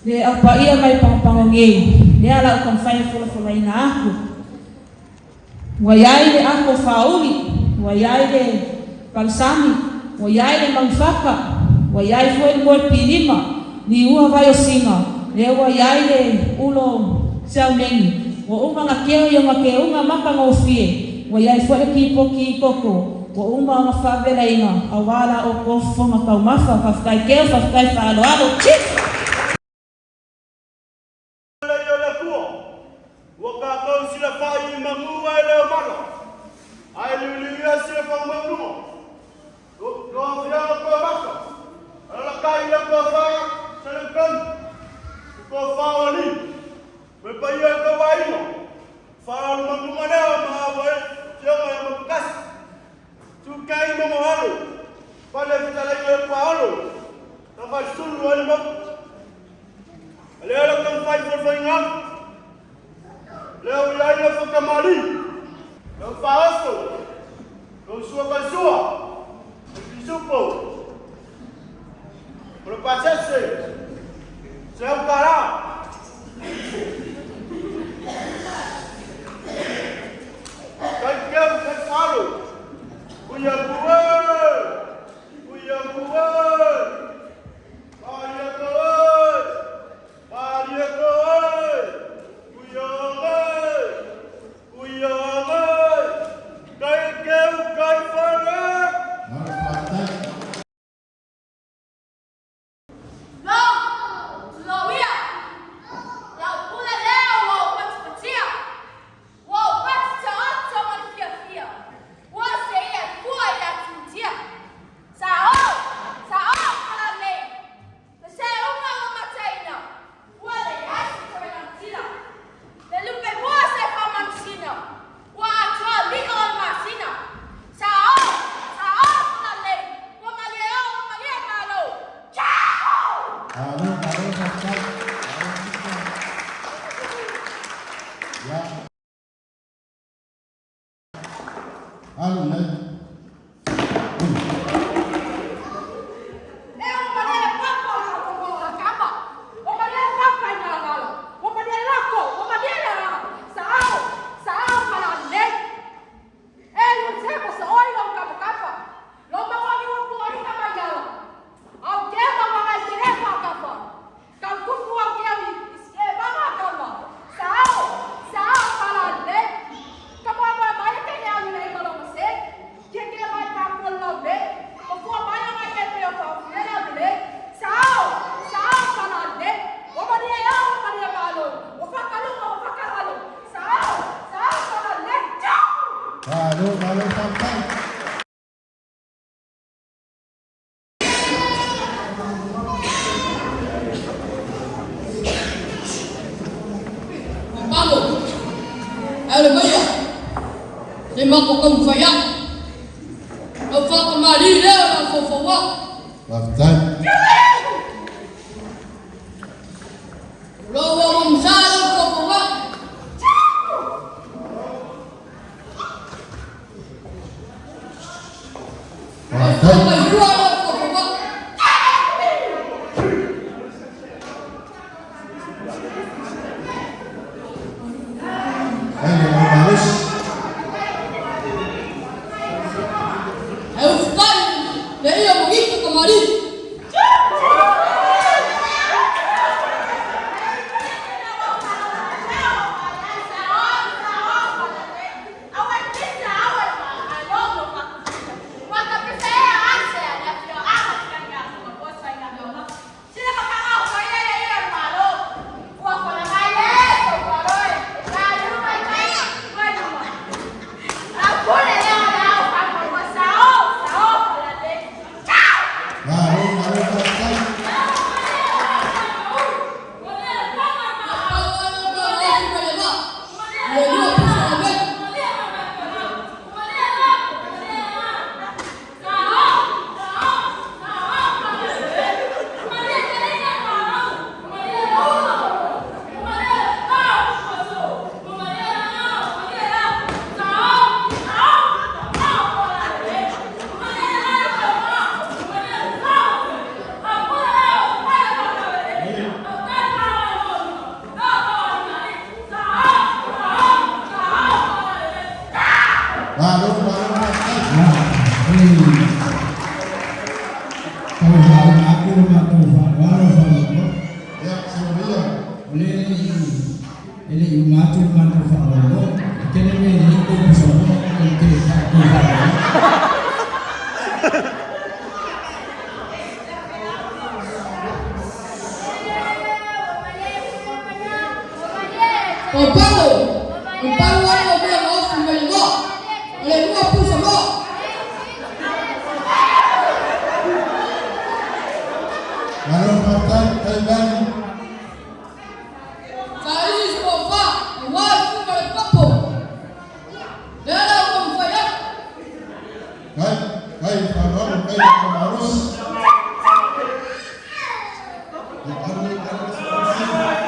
le au paia mai pagopago nei, lea la u taumafai e folafolaina aku. Ua i ai le ako faauli, ua i ai le palsami, ua i ai le manufaka, ua i ai foi le moe pilima, liua vai o singa, lea ua i ai le ulo seauneni, ua uma na keu i ona keuga matagofie, ua i ai foi le kipoki i koko, Ua uma ona faavelaina auā la outou fofoga taumafa, faafetai keu, faafetai faaaloalo. Chief! Lei o le Atua, ua tatou silafai i manu e le o mana, ae liuliuia sila faamaunuga. Lo afiaga koa maka, alalatai le tofa Saleupeni, le tofa o Alii, me paia e tauaiga, Faalumaluga lea ma au ai Fioga ia Mapukasi, Tukai ma Moalo, Fale Fetalaiga ia Puaolo, na Falesulu ai le motu. Lea le taumafai folafolaina atu, lea ua i ai le Fotamali, lau Faaoso, lou Sua Kalesua, le Pisupo, o le Pasese, $100. Kai keu kai falo. Kuia kue. Kuia kue. Paria koe. Paria koe. Alu i ai. E o malia le papa o le o la kama. O malia le papa i ngalangala. O malia le lako. O malia le ala. Saao. Saao malale. E lu te mo sa oi lo kapa kapa. Lo mawangi wa pu ori kama yala. Au ke ma wanga i tere pa kapa. Kau kupu au ke au i e mama kama. Saao. Saao malale. Kama wa mai ke ne au le malo se. Ke ke mai pa ko lo le. O fua mai o ke te o fa le la le. Saao. Saao malale. O malia ya o malia malo. O fa kalunga o fa kalalo. Saao. Saao malale. Ciao. Malo, malo, faafetai. Palo. Ele maia. Le mako kau whaia. Lau whakamari leo na fofo Faafetai. Lo wa mamsa lau fofo Faafetai. Whakamahua lau fofo. Ai le au malosi. E ufukai le ia mogito kamari. Malo, malo, faafetai. Malo, malo, faafetai. Tau faauma atu le matou faaaloalo faamoemoe. Ia, saunoa. O le e le'i uma atu le matou faamoemoe. E tele mea e lelei tou pusamoa ona e tele tou faamoemoe. O palo, o palo ai o mea ofu mai loa. O le lua pusa moa. Malo, faafetai. Taivani. Sa isi o fa, o wai fuga le papo. Le ala o mwhai atu. Kai, kai, faaaloalo, kai le malosi. Ia, alu ai, alu ai.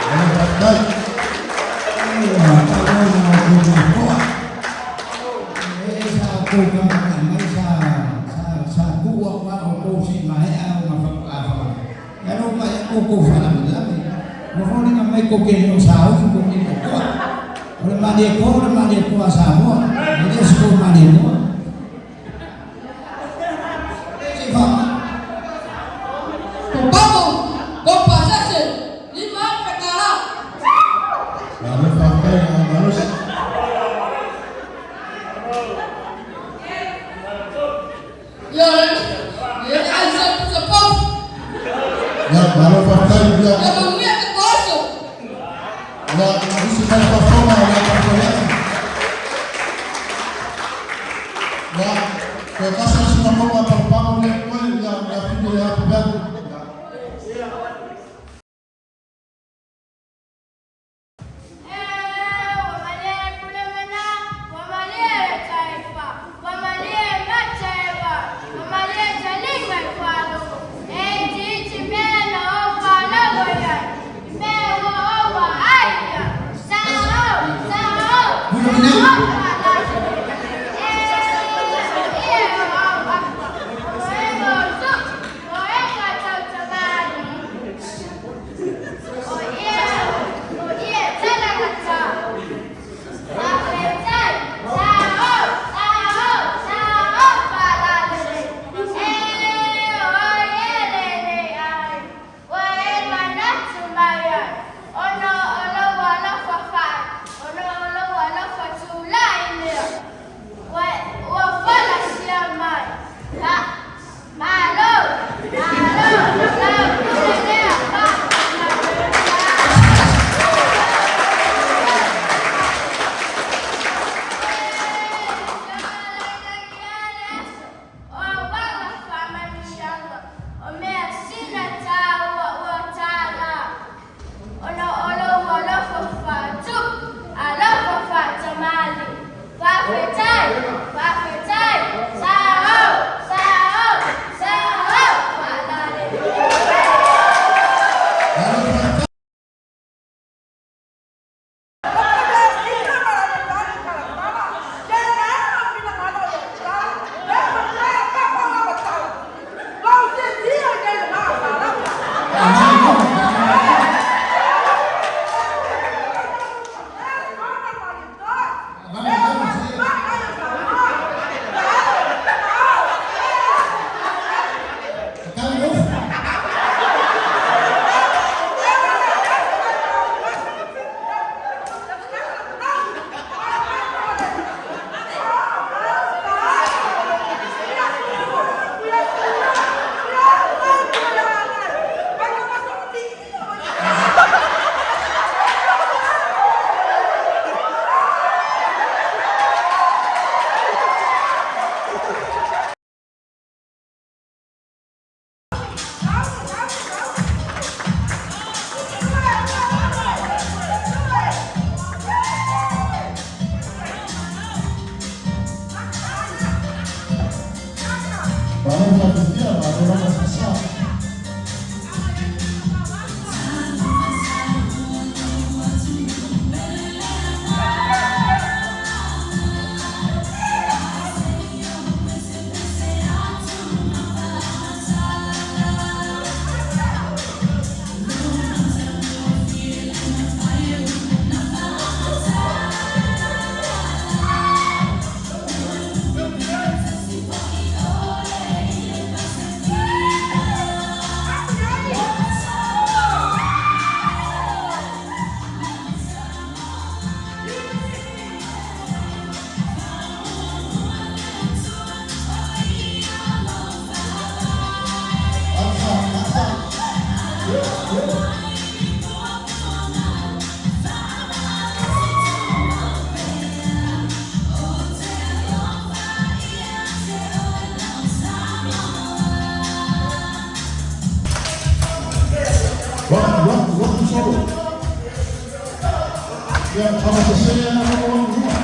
Malo, faafetai. Ua tauau ma outou matoa. E sa outou kamaka mai sa sa sa tuu au a outou se'i maea ona faato'a fa. Ia lou mai outou faalavelave. Ua foliga mai tou te le o saui tou te le o toa. O le malietoa o le malietoa a Samoa. E le o se tou malietoa. E se fa. Malo faafetai ia. Ia manuia tatou aso. Ia, usi mai le faafofoga a le tatou. Ia, toe tasi le isi lafoga a pagopago lea koe, ia, le afine ia Happy Valley. Ia. Malo faafetai, malo lava sasa. Asa, asa. Rock, rock, rock and solo. Ia, faamasese ana lava lau luma.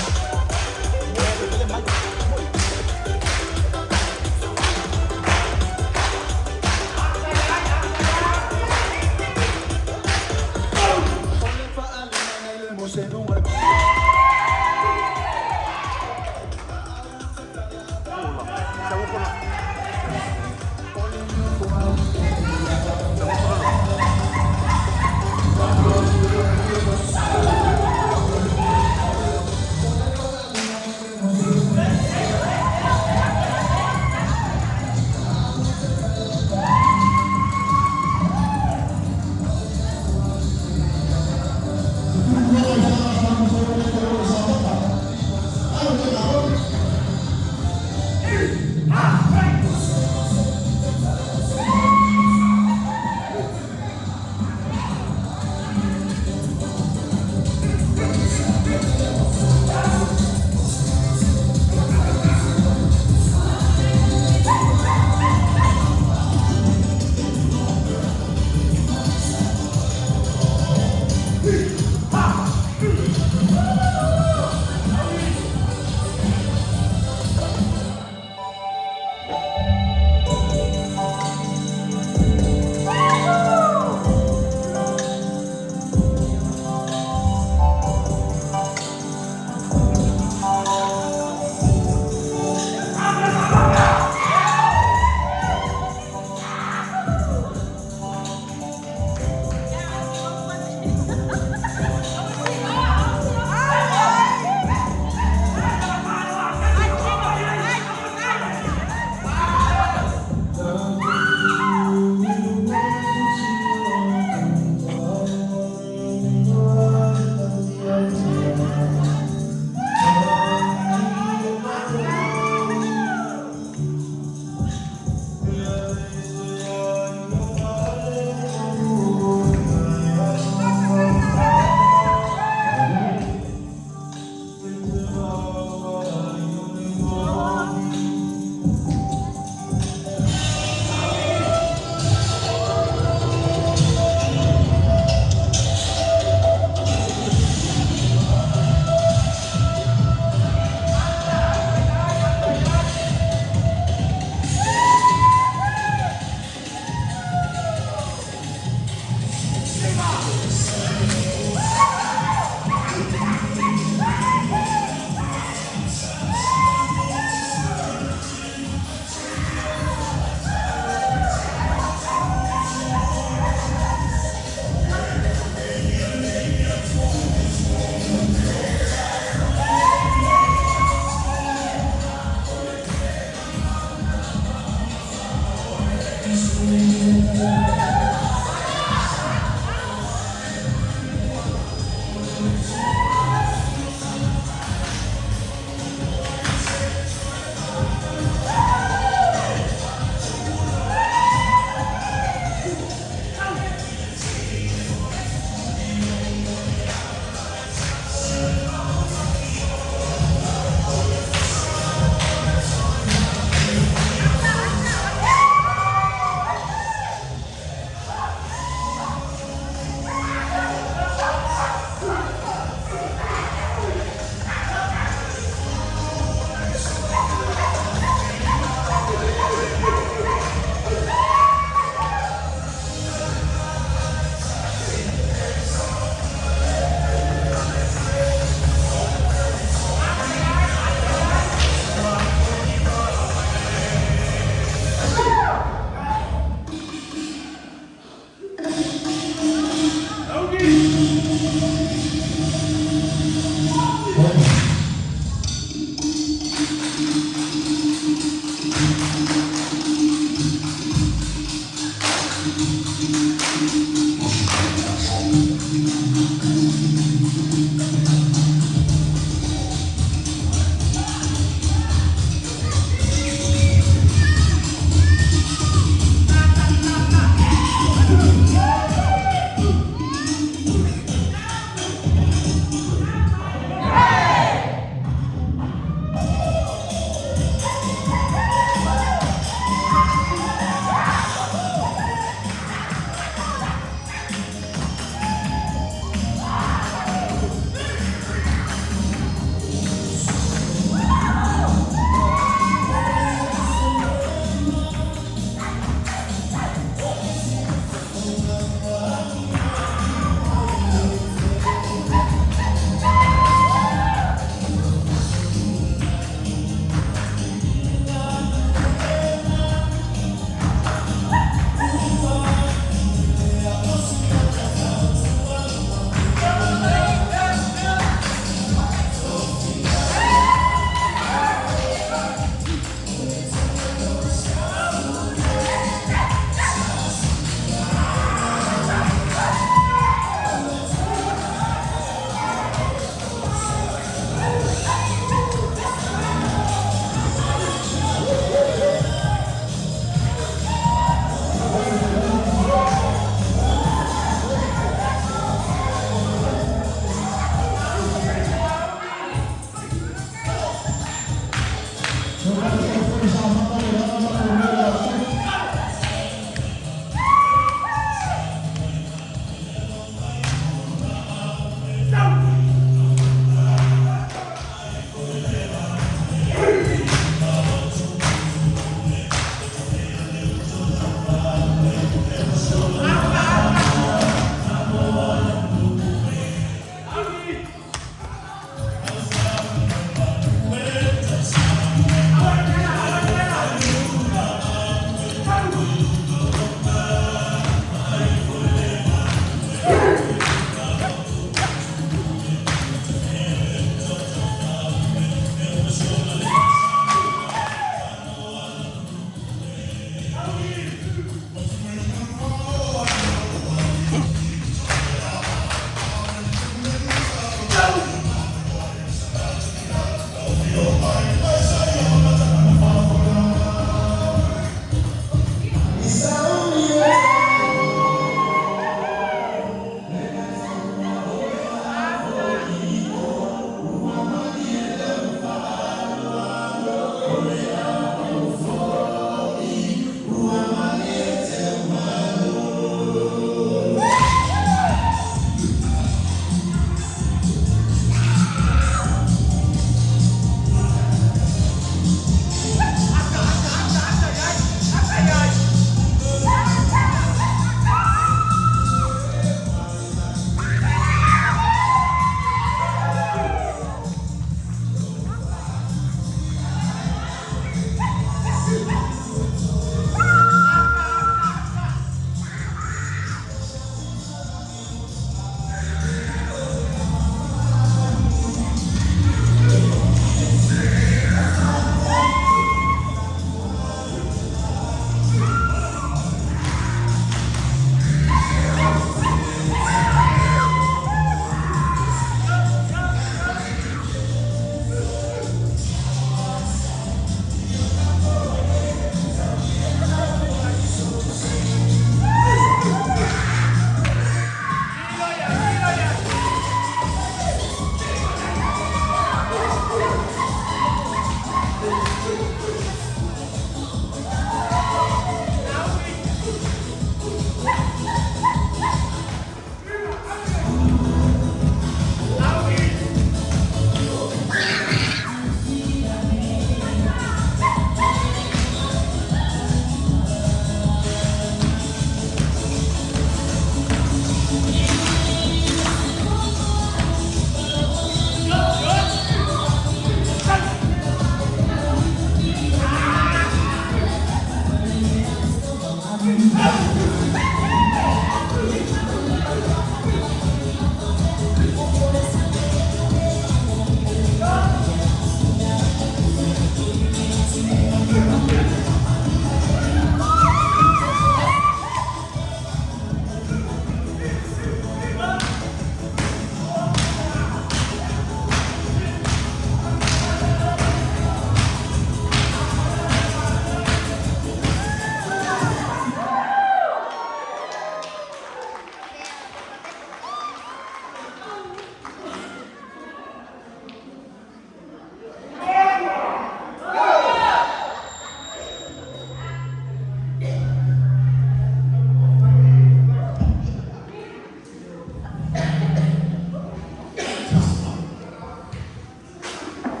Ia,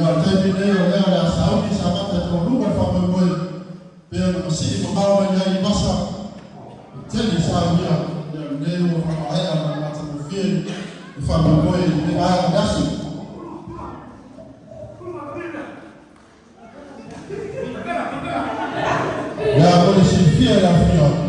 o le taimi lenei o lea o le a sauni sa amata e taualuga le faamoemoe pei ona masii mamao mai ai i vasa e tele saunia. Ia, o lenei ua faamaea ma le matagofie le faamoemoe i lenei vaega o le aso. Ia, mo le silafia e le afio atu.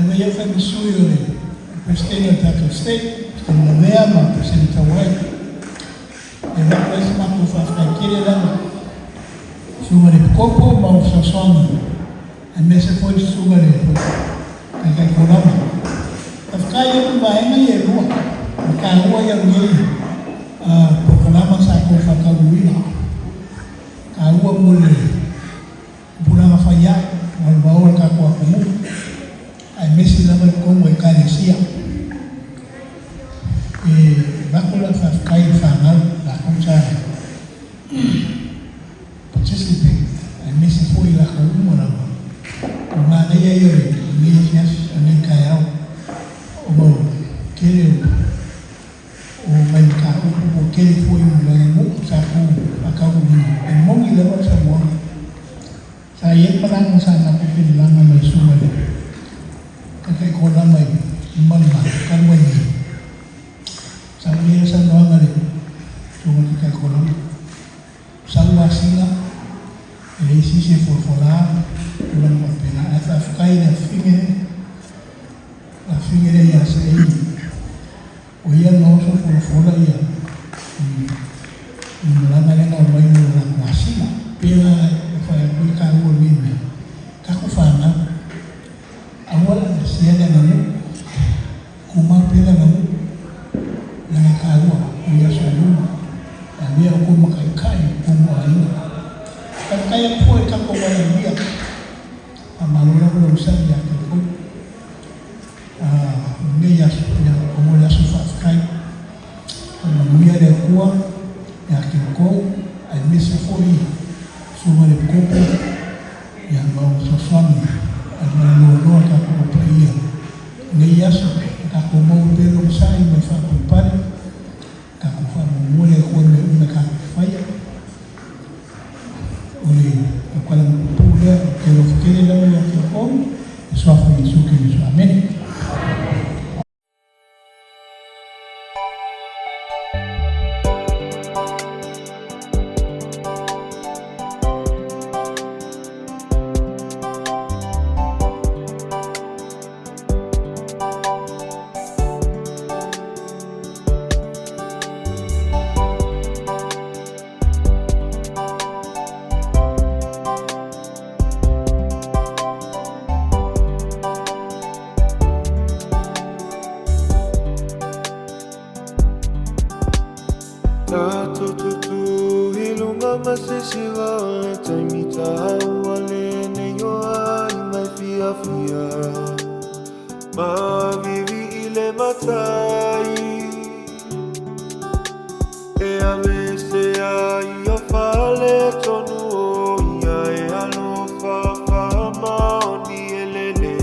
Leva ia fai ma sui o le Peresetene o le tatou State, Peresetene Lavea ma Peresetene Tauai. E avatu ai se matou faafetai tele lava i Susuga i le Epikopo ma ona fesoasoani aemaise foi le Susuga i le Taitai Kolama. Faafetai atu i vaega ia e lua, o le taua ia o lenei polokalama sa outou faataunuuina. Taua mo le tupulaga faiae ma le vaoa o le tatou atunuu aemaise lava i totonu o Ekalesia. E avatu lau faafetai i le fanau latou sa participate aemaise foi i latou uma lava. O le manaia ia o lenei afiafi, o lenei taeao ona o le tele o nai mataupu ua tele foi o nai nuu sa tou faataunuuina. E moni lava le saunoaga. Sa i ai le malaga sa matou felilaga ma le susuga i le Taitai Kolama i Malima talu ai nei. Sa umi ai le saunoaga a le susuga i le Taitai Kolama. Sau asina, e leai se isi e folafola, tulaga faapena. Ae faafetai i le afine, le afine lea ia Seini. O ia na oso folafola ia i malaga lea na omai mo le latou asina. Pei la e fai atu ai taua o lenei mea, tatou fanau, aua le aveesea le aganuu, tumau pea le aganuu, leaga e taua mo i aso i luma, e avea outou ma taitai i totonu o aiga. Faafetai atu foi i le tatou valaaulia, faamalo lava le onosai ia te outou. Lenei aso, ia, o le aso faafetai. Faamanuia le Atua ia te outou, aemaise foi Susuga i le Epikopo, ia, ma ona fesoasoani a le maloloa o tatou au paia i lenei aso. Ia tatou maua pea le onosai ma le faapalepale, tatou faamuamua le Atua i mea uma tatou te faia. O le tautalaga puupuu lea, ou te alofa tele lava ia te outou, i le Suafa o Iesu Keriso. Amene. Tatou tutu i luga ma se siva o le taimi taua lenei o ai mai fiafia Mavivi i le matai E ave se ai o fale tonu o ia e alofa whamaoni e lele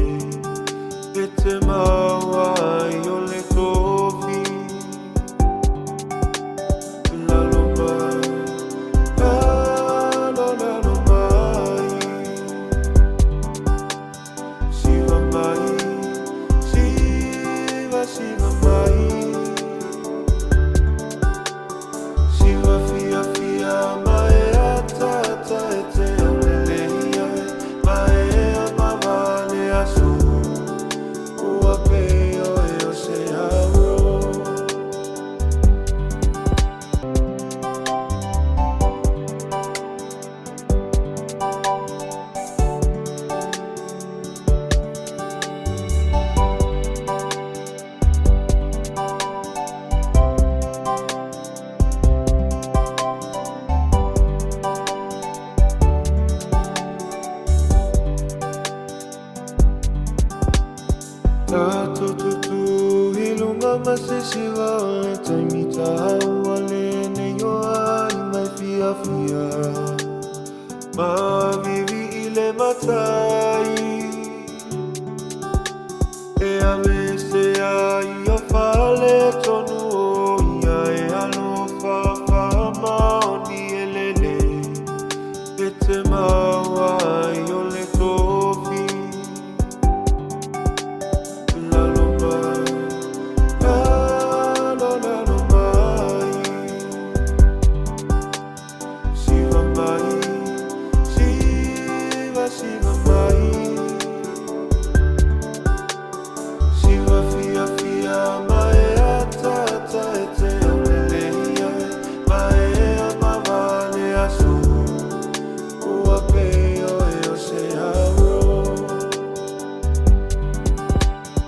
E te maua ai o le tofi Lalo mai, lalo, lalo mai Siva mai, siva, siva mai Siva fia fia mai ata ata e te aulele ai Mai e mavale aso Ua peo e o se auro. Tatou tutu i luga ma se siva o le taimi taua lenei o ai mai fiafia Mavivi i le matai E ave se ai.